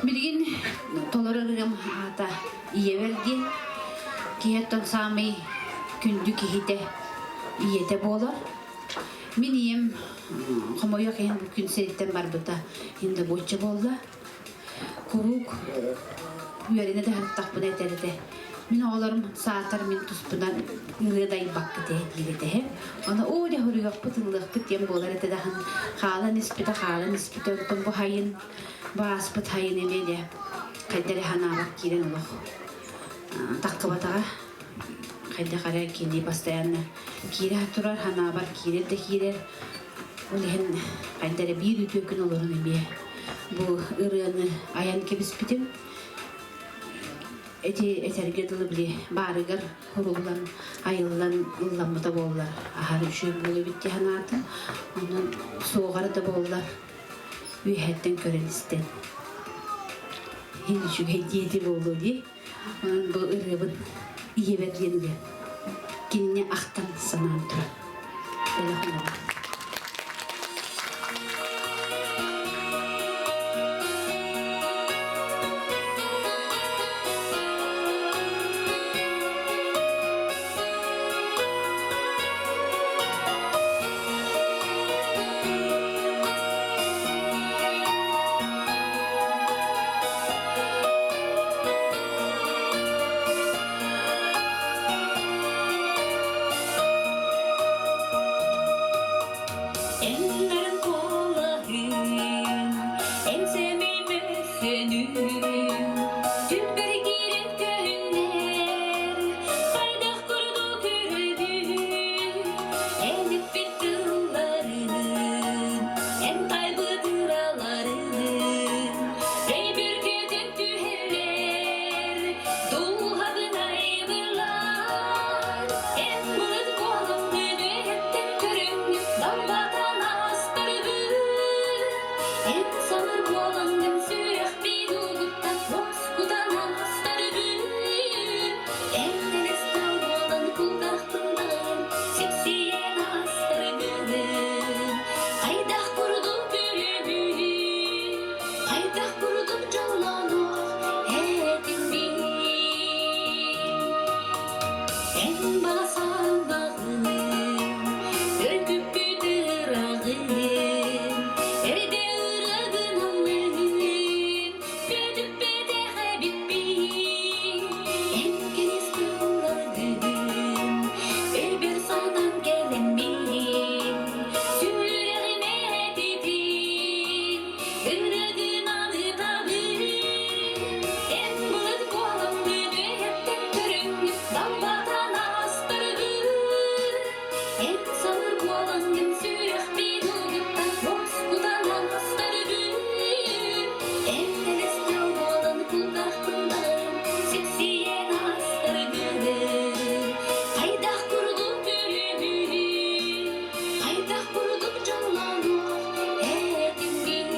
Билигин толорор ырыам аата ийэбэр диэн киһиттэн саамай күндү киһитэ ийэтэ буолар. Мин ийэм хомойуох иһин бу күн сириттэн барбыта иһин буочча буолла. Куруук үөрэнэ да сырыттахпына этэр этэ. Мин оҕолорум саатар мин туспунан ырыа дайбаккыт ээ диир этэ. Ону оо дьэ хоруйуохпут ыллыахпыт диэн буолар этэ даһан хаалан испитэ хаалан испитэ онтон бу хайын бааспыт хайын эмиэ дьэ хайда эрэ санаабар киирэн олох таххыбатаҕа хайдах эрэ кини постоянно киирэ турар санаабар киирэр да киирэр ол иһин хайда эрэ биир үтүө күн олорон эмиэ бу ырыаны айан кэбиспитим эти этэргэ дылы били баарыгар хуруллан айыллан ылламмыта буоллар аһар үчүгэй буолуо эбит дии санаатым онон суоҕар да буоллар үөһэттэн көрөн истэн иһин үчүгэй диэти буолуо дии онон бу ырыабын ийэбэр диэн ырыа кинини ахтан санаан туран бэлэх уунабын Эннэрин куолаһын, эн сэмэй мөссүөнүн, түмпэр киирэн көһүннэр, хайдах курдук көрөбүн, эн эппит тылларын, эн таайбыт ыраларын, өйбөр көтөн түһэллэр, дууһабын айбылар, эн былыт буолан күнүһэттэн көрүҥ, далбатан астаргын, эн самыр буолаҥҥын сүрэхпин угуттан уоскутан астаргын, эн элэстээх буолан кулгаахпын даҕайан сипсийэн астаргын, хайдах курдук күлүбүн, хайдах курдук дьоллонуох этим мин. Эн баҕа санаҕын, өркүппүт ыраҕын, эрдэ ырыгын ыллыын, көтүппэтэх эбиппин. Эн кэриэс тылларгын, өйбөр санаан кэлэммин, сүрэҕим этитин, ырыгын аныытабын. Эн былыт буолан күнүһэттэн көрүҥ, далбатан астаргын. Эн самыр буолаҥҥын сүрэхпин угуттан уоскутан астаргын. Эн элэстээх буолан кулгаахпын даҕайан сипсийэн астаргын. Хайдах курдук күлүбүн, хайдах курдук дьоллонуох этим мин.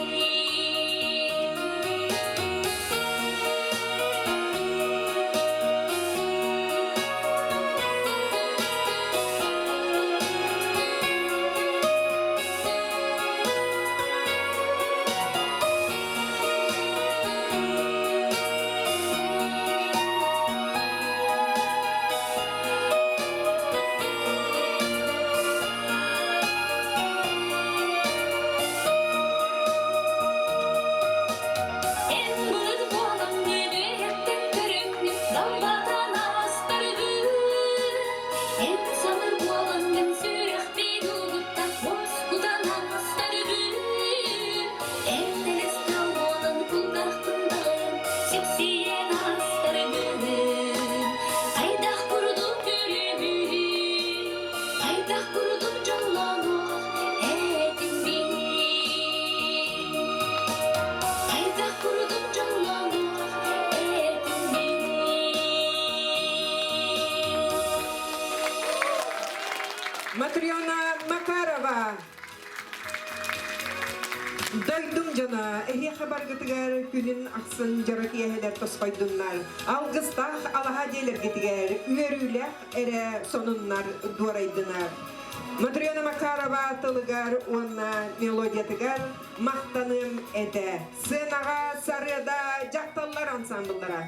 Эн былыт буолан күнүһэттэн көрүҥ, далбатан астаргын. Эн самыр буолаҥҥын сүрэхпин угуттан уоскутан астаргын. Эн элэстээх буолан кулгаахпын даҕайан сипсийэн астаргын. Хайдах курдук күлүбүн, хайдах курдук дьоллонуох этим мин. Хайдах курдук дьоллонуох этим мин. Матрена Макарова. Дойдум дьоно, эһиэхэ баргытыгар күнүн ахсын дьоро киэһэлэр тосхойдуннар. Алгыстаах алаһа дьиэлэргитигэр үөрүүлээх эрэ сонуннар дуорайдынар. Матрена Макарова тылыгар уонна мелодиятыгар махтаныам этэ. Сценаҕа Сарыада ансамбллара.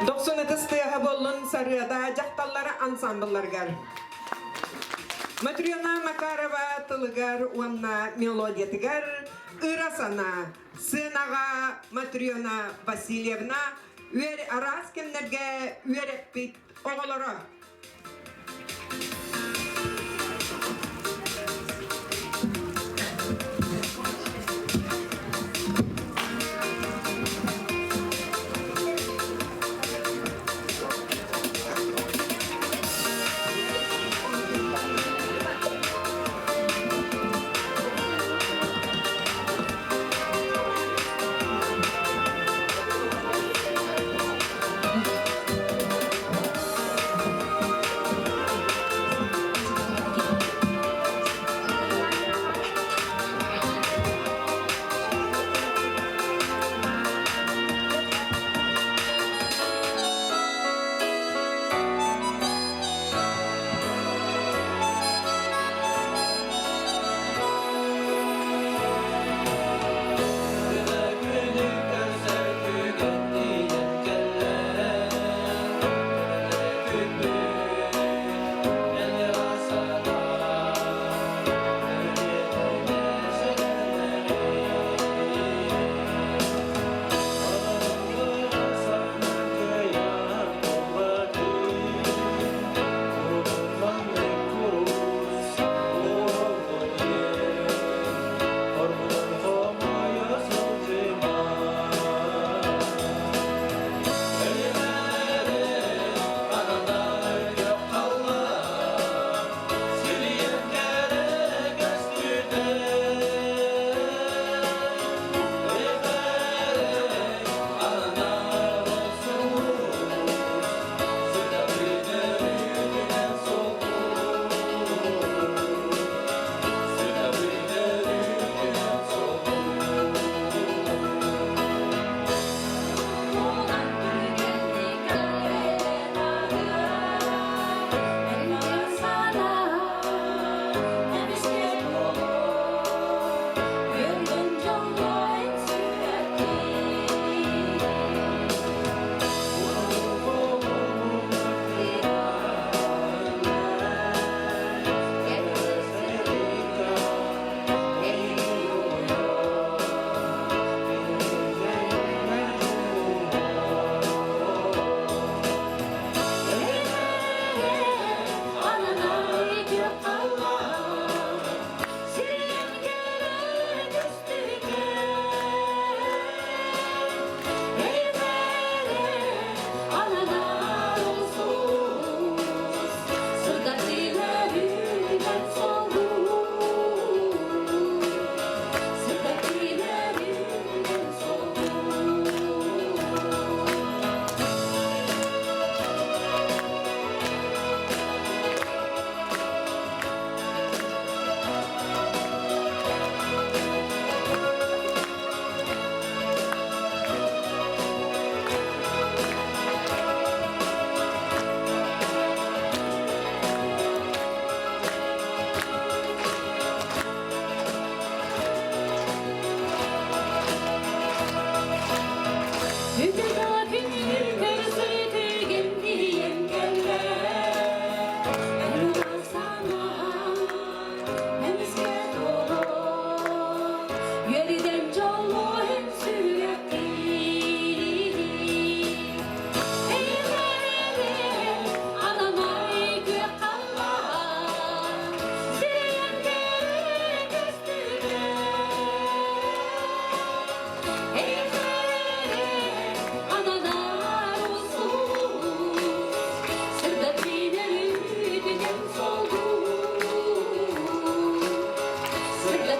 Дохсун ытыс тыаһа буоллун сарыада дьахталлара ансамблларыгар. Матрена Макарова тылыгар уонна мелодиятыгар ыра санаа сыанаҕа Матрена Васильевна үөр араас кэмнэргэ үөрэппит оҕолоро.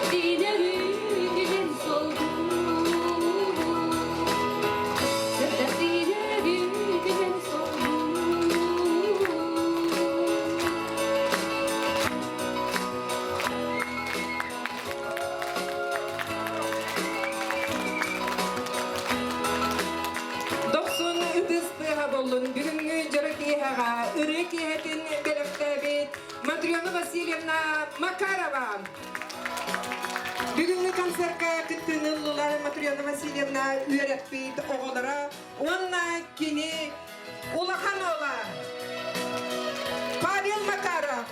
Сырдаттын өрүүтүнэн солбуу Сырдаттын өрүүтүнэн солбуу Дохсун ытыс тыаһа боллун бүгүҥҥү дьоро киэһэҕэ ырыа киэһэтин бэлэхтээбит Матрена Васильевна Макарова. Бүгүҥҥү концертка кыттыыны ыллылар Матрена Васильевна үөрэппит оҕолоро уонна кини улахан уола Павел Макаров,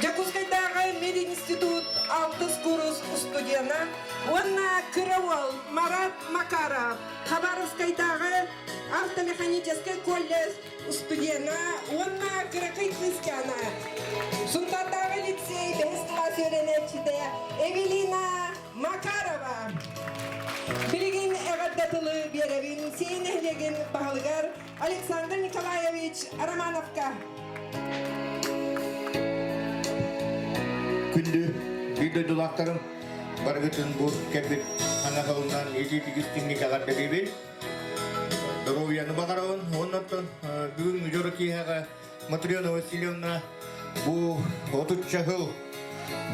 Дьокуускайдааҕы мединститут алтыс курс студена уонна кыра уол Марат Макаров, Хабаровскайдааҕы автомеханическай колледж студена уонна кыракый кыысчаана, Сунтаардааҕы лицей бэһис кылаас үөрэнээччитэ Эвелина Макарова. Билигин эҕэрдэ тылы биэрэбин Сиэн нэһилиэгин баһылыгар Александр Николаевич Романовка. Күндү биир дойдулаахтарым, барыгытын бу кэлбит ханаһылынан илии-тигистиҥник эҕэрдэлиибин. Доруобуйаны баҕарабын. Оннуттан бүгүн дьоро киэһэҕэ Матрена Васильевна бу отучча сыл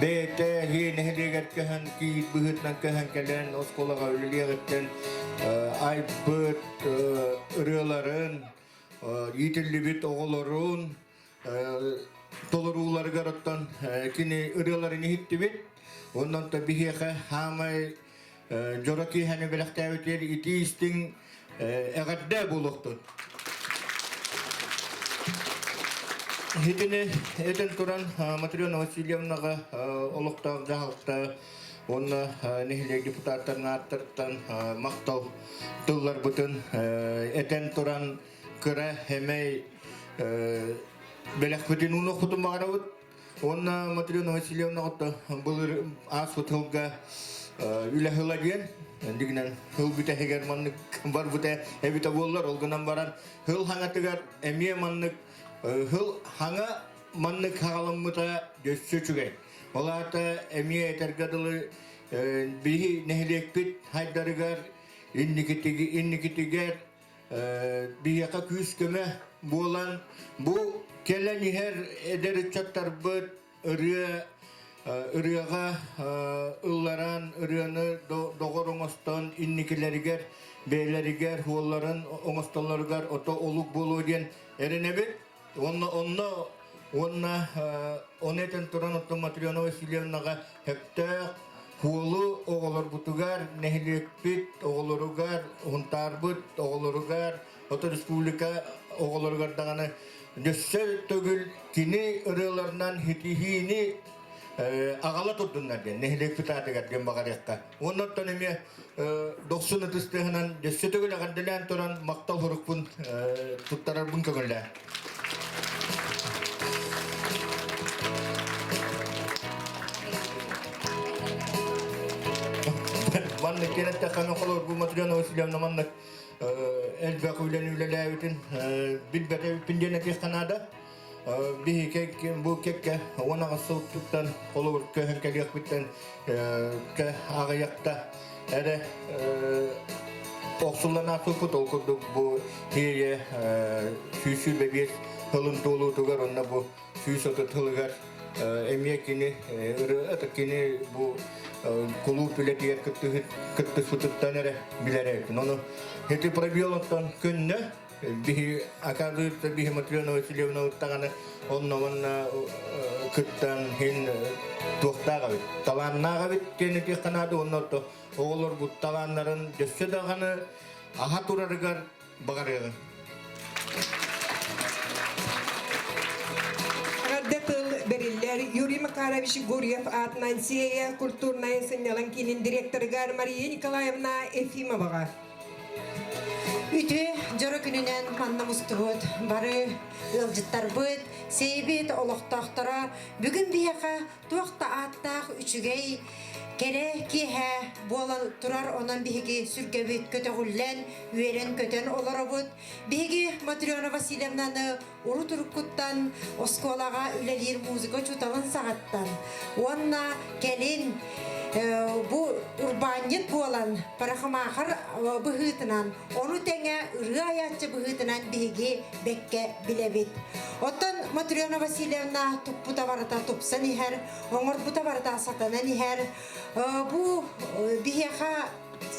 бэйэтэ нэһилиэгэр көһөн киит быһыытынан көһөн кэлэн оскуолаҕа үлэлиэҕиттэн айбыт ырыаларын, иитиллибит оҕолорун толорууларыгар оттон кини ырыаларын иһиттибит. Онон биһиэхэ хаамай дьоро киэһэни бэлэхтээбитигэр итии истиҥ эҕэрдэ буолуохтун. Итини этэн туран Матрена Васильевнаҕа олохтоох дьаһалта уонна нэһилиэк депутаттарын ааттарыттан махтал тылларбытын этэн туран кыра хэмэй бэлэхпитин уунуохпутун баҕарабыт. Уонна Матрена Васильевна былыр ааспыт сылга үлэ сыла диэн дигинэн сыл бүтэһигэр маннык барбыта эбитэ буоллар ол гынан баран сыл хаҥатыгар эмиэ маннык сыл хаҥа маннык хаҕаламмыта өссө үчүгэй. Ол аата эмиэ этэргэ дылы биһи нэһилиэкпит хайдарыгар инникитигэр биһиэхэ күүс-көмө буолан бу кэлэн иһэр эдэр ыччаттарбыт ырыа ырыаҕа ылларан ырыаны доҕор оҥостон инникилэригэр бэйэлэригэр уолларын оҥостоллоругар ото олук буолуо диэн эрэнэбит уонна онно уонна ону этэн туран оттон Матрена Васильевнаҕа сөптөөх Куолу оҕолорбутугар, нэһилиэкпит оҕолоругар, Һунтаарбыт оҕолоругар, ото республика оҕолоругар даҕаны өссө төгүл кини ырыаларынан ситиһиини аҕала турдуннар диэн нэһилиэкпит аатыгар диэн баҕарыахха. Уонна оттон эмиэ дохсун ытыс тыаһынан өссө төгүл эҕэрдэлээн туран махтал сурукпун туттарарбын көҥүллээ. Маннык кэнэттэххэ холор бу Матрена Васильевна маннык элбэх үлэни үлэлээбитин билбэтэбиппин диэн этиэххэ наада. Биһиги бу кэккэ 18 сыл туттан холобур көһөн кэлиэхпиттэн аҕыйахта эрэ охсуллан ааспыппыт ол курдук бу тиэйэ 125 сылын туолуутугар уонна бу 130 сылыгар эмиэ кини ырыа кини бу кулууп үлэтигэр кыттыспытыттан эрэ билэр эбиппин. Ону ити пробелоттон көннө биһи оказывается биһи Матрена Васильевна даҕаны онно манна кыттан иһин туохтаах эбит талааннаах эбит диэн этиэххэ наада уонна орто оҕолорбут талааннарын өссө даҕаны аһа турарыгар баҕарыаҕын. Эҕэрдэ тыл бэриллэр Юрий Макарович Гурьев аатынан Сиэйэ культурнай сынньалаҥ киинин директорыгар Мария Николаевна Ефимоваҕа. Үтүө дьоро күнүнэн манна мустубут бары ыалдьыттарбыт, сиэйбит олохтоохторо бүгүн биһиэхэ туох да ааттаах үчүгэй кэрэ киэһэ буола турар онон биһиги сүргэбит көтөҕүллэн, үөрэн-көтөн олоробут. Биһиги Матрена Васильевнаны урут-уруккуттан оскуолаҕа үлэлиир музыка учууталын саҕаттан уонна кэлин. Бу урбаанньыт буолан, парахамаахар быһыытынан, ону тэҥэ ырыа айааччы быһыытынан биһиги бэккэ билэбит. Оттон Матрена Васильевна туппута барыта тупсан иһэр, оҥорбута барыта сатанан иһэр. Бу биһиэхэ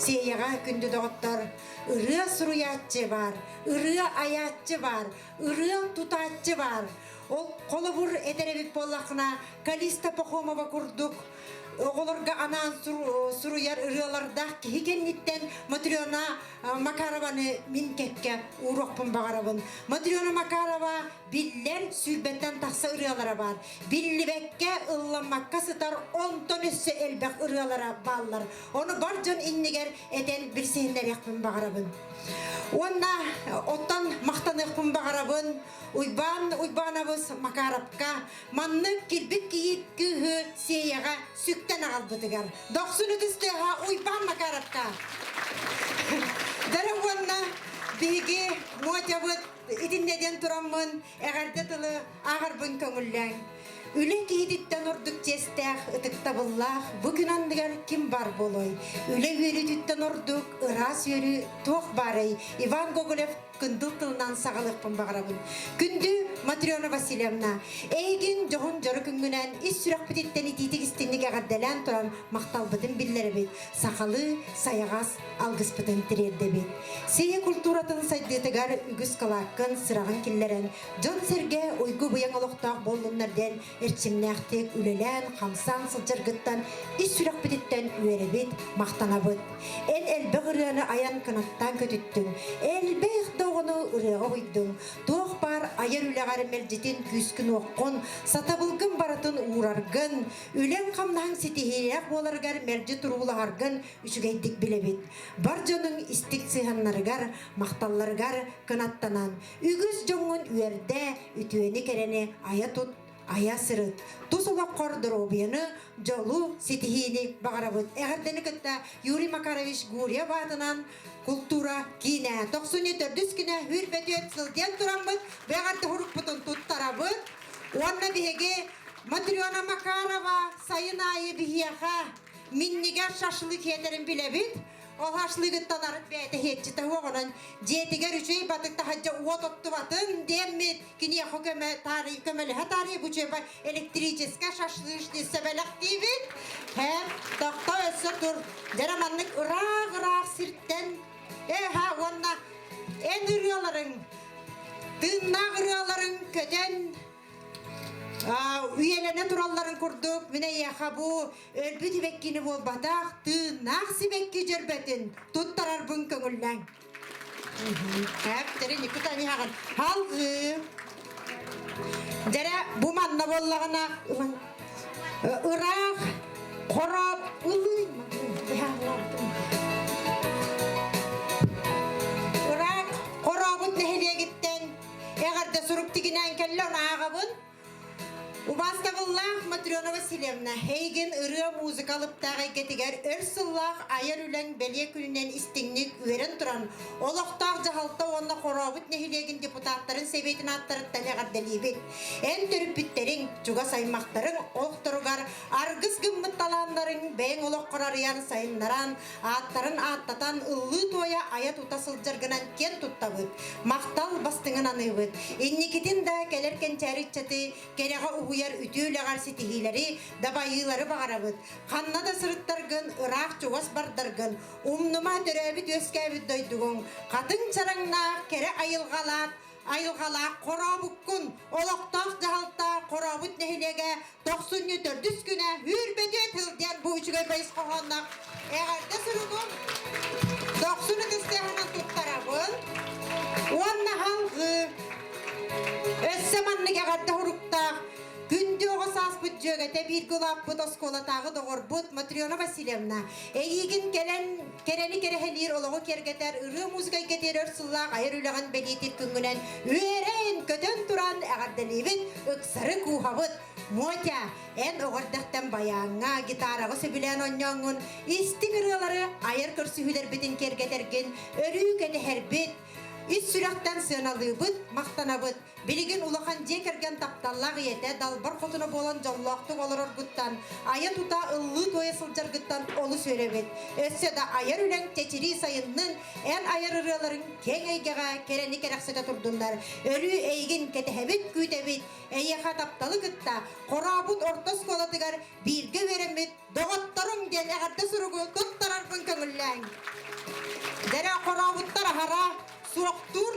Сиэйэҕэ күндү доҕоттор ырыа суруйааччы баар, ырыа айааччы баар, ырыа тутааччы баар. Ол холобур этэр эбит буоллаххына, Калиста Пахомова курдук оҕолорго анаан суруйар ырыалардаах киһи кэнниттэн Матрена Макарованы мин кэккэ ууруохпун баҕарабын. Матрена Макарова биллэр сүүрбэттэн тахса ырыалара баар. Биллибэккэ, ылламмакка сытар онтон өссө элбэх ырыалара бааллар. Ону бар дьон иннигэр этэн билсиһиннэриэхпин баҕарабын. Уонна оттон махтаныахпын баҕарабын Уйбаан Уйбаанабыс Макаровка маннык килбит кийиит кыыһы Сиэйэҕэ сүктэн аҕалбытыгар. Дохсун ытыс тыаһа Уйбаан Макаровка. Дара уонна биһиги Мотябыт итиннэ диэн тураммын эҕэрдэ тылы ааҕарбын көҥүллээҥ. Үлэ киһититтэн ордук чиэстээх, ытыктабыллаах бу күн анныгар ким баар буолуой? Үлэ үөрүүтүттэн ордук ыраас үөрүү туох баарай? Иван Гоголев кындыл тылынан саҕалыахпын баҕарабын. Күндү Матрена Васильевна, эйигин дьоһун дьоро күҥҥүнэн ис сүрэхпититтэн итиитик истинник эҕэрдэлээн туран махталбытын биллэрэбит, сахалыы сайаҕас алгыспытын тириэрдэбит. Сийэ культуратын сайдыытыгар үгүс кылааккын, сыраҕын киллэрэн, дьон-сэргэ уйгу-быйаҥ олохтоох буоллуннар диэн эрчимнээхтик үлэлээн, хамсаан сылдьаргыттан ис сүрэхпититтэн үөрэбит, махтанабыт. Эн элбэх ырыаны айан кынаттаан көтүттүҥ, элбэх да оҕону ырыаҕа уһуйдуҥ. Туох баар айар үлэҕэр мэлдьитин күүскүн-уоххун, сатабылгын барытын уураргын, үлэҥ-хамнаһыҥ ситиһиилээх буоларыгар мэлдьи туруулаһаргын үчүгэйдик билэбит. Бар дьонуҥ истиҥ сыһыаннарыгар, махталларыгар кынаттанан, үгүс дьоҥҥун үөрдэ, үтүөнү-кэрэни айа тут, айа сырыт. Тус олоххор доруобуйаны, дьолу, ситиһиини баҕарабыт. Эҕэрдэни кытта Юрий Макарович Гурьев аатынан култуура киинэ. Тохсунньу төрдүс күнэ хүрбэтүөт сыл диэн тураммыт, бу эҕэрдэ хурукпутун туттарабыт. Уонна биһиги Матрена Макарова сайын аайы биһиэхэ минньигэс шашлык хиэтэрин билэбит. Ол шашлыгыттан арыт бэйэтэ иһиэччитэ уоҕунан дьиэтигэр үчүгэй батык таһырдьа уот оттубатын диэммит киниэхэ көмө таарый көмөлөһө таарый бу үчүгэй электрическэй шашлычница бэлэхтиибит. Һэ, тохто өссө тур. Дьэрэ маннык ыраах-ыраах сиртэн эһа уонна эн ырыаларыҥ тыыннаах ырыаларыҥ көтөн үйэлэнэ туралларын курдук мин эйиэхэ бу өлбүт сибэккини буолбатах тыыннаах сибэкки дьөрбөтүн туттарарбын көҥүллээҥ. Эптери Никита Михаҕын халгыы. Дьэрэ бу манна буоллаҕына ыраах хороп ылыы ыраах хорообут нэһилиэгиттэн Эҕэрдэ сурук тигинээн кэллэ, ону ааҕабын. Убаастабыллаах Матрена Васильевна, эйигин ырыа-музыка алыптаах эйгэтигэр өр сыллаах айар үлэҥ бэлиэ күнүнэн истиҥник үөрэн туран, олохтоох дьаһалта уонна Хорообут нэһилиэгин депутаттарын сэбиэтин ааттарыттан эҕэрдэлиибит. Эн төрүппүттэриҥ, чугас аймахтарыҥ олохторугар аргыс гыммыт талааннарыҥ бэйэҥ олоххор арыйан сайыннаран, ааттарын ааттатан ыллыы-туойа айа-тута сылдьаргынан киэн туттабыт, махтал бастыҥын аныыбыт. Инникитин да кэлэр кэнчээри ыччаты кэрэҕэ уһуйар үтүө үлэҕэр ситиһиилэри, дабайыылары баҕарабыт. Ханна да сырыттаргын, ыраах-чугас бардаргын, умнума төрөөбүт-үөскээбит дойдугуҥ, хатыҥ чараҥнаах, кэрэ айылҕалаах, айылҕалаах Хорообуккун олохтоох дьаһалта Хорообут нэһилиэгэ тохсунньу төрдүс күнэ Үүрбэтиэ тыл диэн бу үчүгэй байыс хоһоонноох эҕэрдэ суругун дохсун ытыстыаһынан туттарабын уонна халҕыы өссө маннык эҕэрдэ суруктаах Күндү оҕо сааспыт дьүөгэтэ бииргэ улааппыт оскуолатааҕы доҕорбут Матрена Васильевна, эйиигин кэлэн кэрэни кэрэһэлиир олоҕу киэргэтэр ырыа музыка эйгэтигэр өр сыллаах айар үлэҕин бэлиэтиир күҥҥүнэн үөрэн, көтөн туран эҕэрдэлиибит, ыксары кууһабыт. Мотя, эн оҕо эрдэхтэн байааҥҥа, гитараҕа сөбүлээн оонньооҥҥун, истиҥ ырыалары айар көрсүһүүлэрбитин киэргэтэргин өрүү кэтэһэрбит, ис сүрэхтэн сыаналыыбыт, махтанабыт. Билигин улахан дьиэ кэргэн тапталлаах ийэтэ далбар хотуна буолан дьоллоохтук олороргуттан, айа-тута ыллыы-туойа сылдьаргыттан олус үөрэбит. Өссө да айар үлэҥ чэчирии сайыннын, эн айар ырыаларыҥ киэҥ эйгэҕэ кэрэни кэрэхсэтэ турдуннар. Өрүү эйигин кэтэһэбит, күүтэбит. Эйиэхэ тапталы кытта Хорообут орто оскуолатыгар бииргэ үөрэммит доҕотторум диэн эҕэрдэ суругу туттарарбын көҥүллээҥ. Дэрэ хорообуттар аһара суохтуур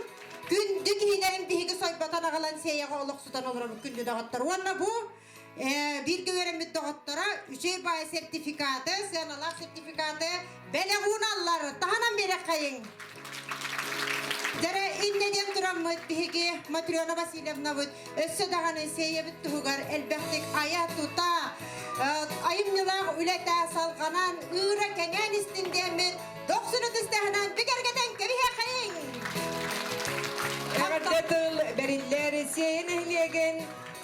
күндү киһилэрин биһиги сойботон аҕалан сиэйэҕэ олохсутан олоробут күндү доҕоттор. Уонна бу бииргэ үөрэммит доҕотторо үчүгэй баай сертификаты, сыаналаах сертификаты бэлэх ууналлар. Таһынан биэрэххэйиҥ. Дьэрэ иннэ диэн тураммыт биһиги Матрена Васильевнабыт өссө даҕаны сиэйэбит туһугар элбэхтик айа-тута, айымньылаах үлэтэ салҕанан, ыыра кэҥээн истин диэммит дохсун ытыстаһынан бигэргэтэн кэбиһиэхэйиҥ! Эҕэрдэ тыл бэриллэр Сиэйэ нэһилиэгин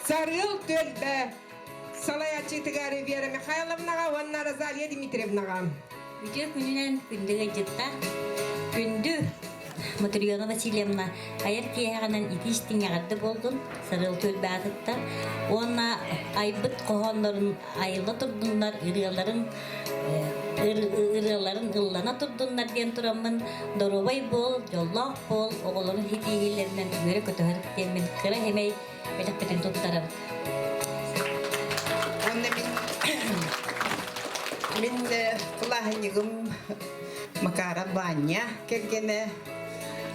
Сарыал түөлбэ салайааччытыгар Вера Михайловнаҕа уонна Розалия Дмитриевнаҕа. Үтүө күнүнэн күндү ыалдьыттар, күндү Матрена Васильевна айар киэһэҕинэн итии истиҥ эҕэрдэ буоллун, Сарыал түөлбэ аатыттан уонна айбыт хоһооннорун айылла турдуннар, ырыаларын ырыаларын ыллана турдуннар диэн тураммын доруобай буол, дьоллоох буол, оҕолорун ситиһиилэринэн үөрэ-көтөһөр диэммин кыра хэмэй бэлэхпитин туттарабыт. Уонна мин мин кылааһынньыгым Макаров Ваня кэргэнэ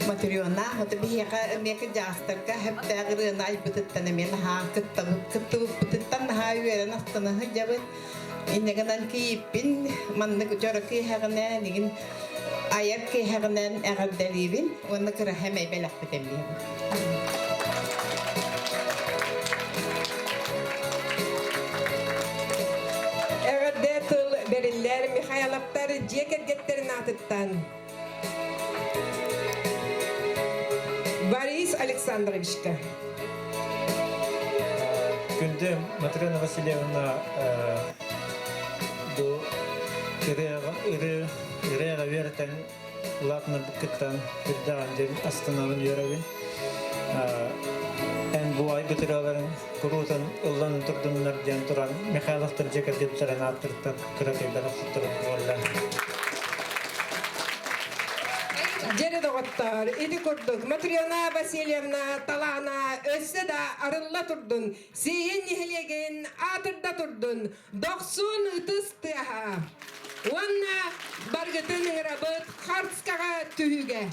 Матрена вот биһиэхэ эмиэ кырдьаҕастарга сөптөөх ырыаны айбытыттан эмиэ наһаа кыттыбыппытыттан наһаа үөрэн астына сылдьабыт. Инньэ гынан кийииппин маннык дьоро киэһэҕинэ нигин айар киэһэҕинэн эҕэрдэлиибин уонна кыраһа эмэй бэлэхпит эмиэ. Эҕэрдэ тыл бэриллэр Михайловтар дьиэ кэргэттэрин аатыттан. Борис Александровичка. Күндү Матрена Васильевна бу ырыаҕа үөрэтэн улаатынарбыккыттан үрдэҕин диэн астынабын үөрэбин. Эн бу айбыт ырыаларын куруутун ылланан турдуннар диэн туран Михайловтар дьиэ кэргэттэрин ааттарыттан кыракыйдара туттаран буолла. Дьэри доҕоттоор, ити курдук Матрена Васильевна талаана өссө да арылла турдун, Сиэйин нэһилиэгин аатырда турдун, дохсун ытыс тыаһа. Уонна баргытын ыҥырабыт Харцкаҕа түһүүгэ.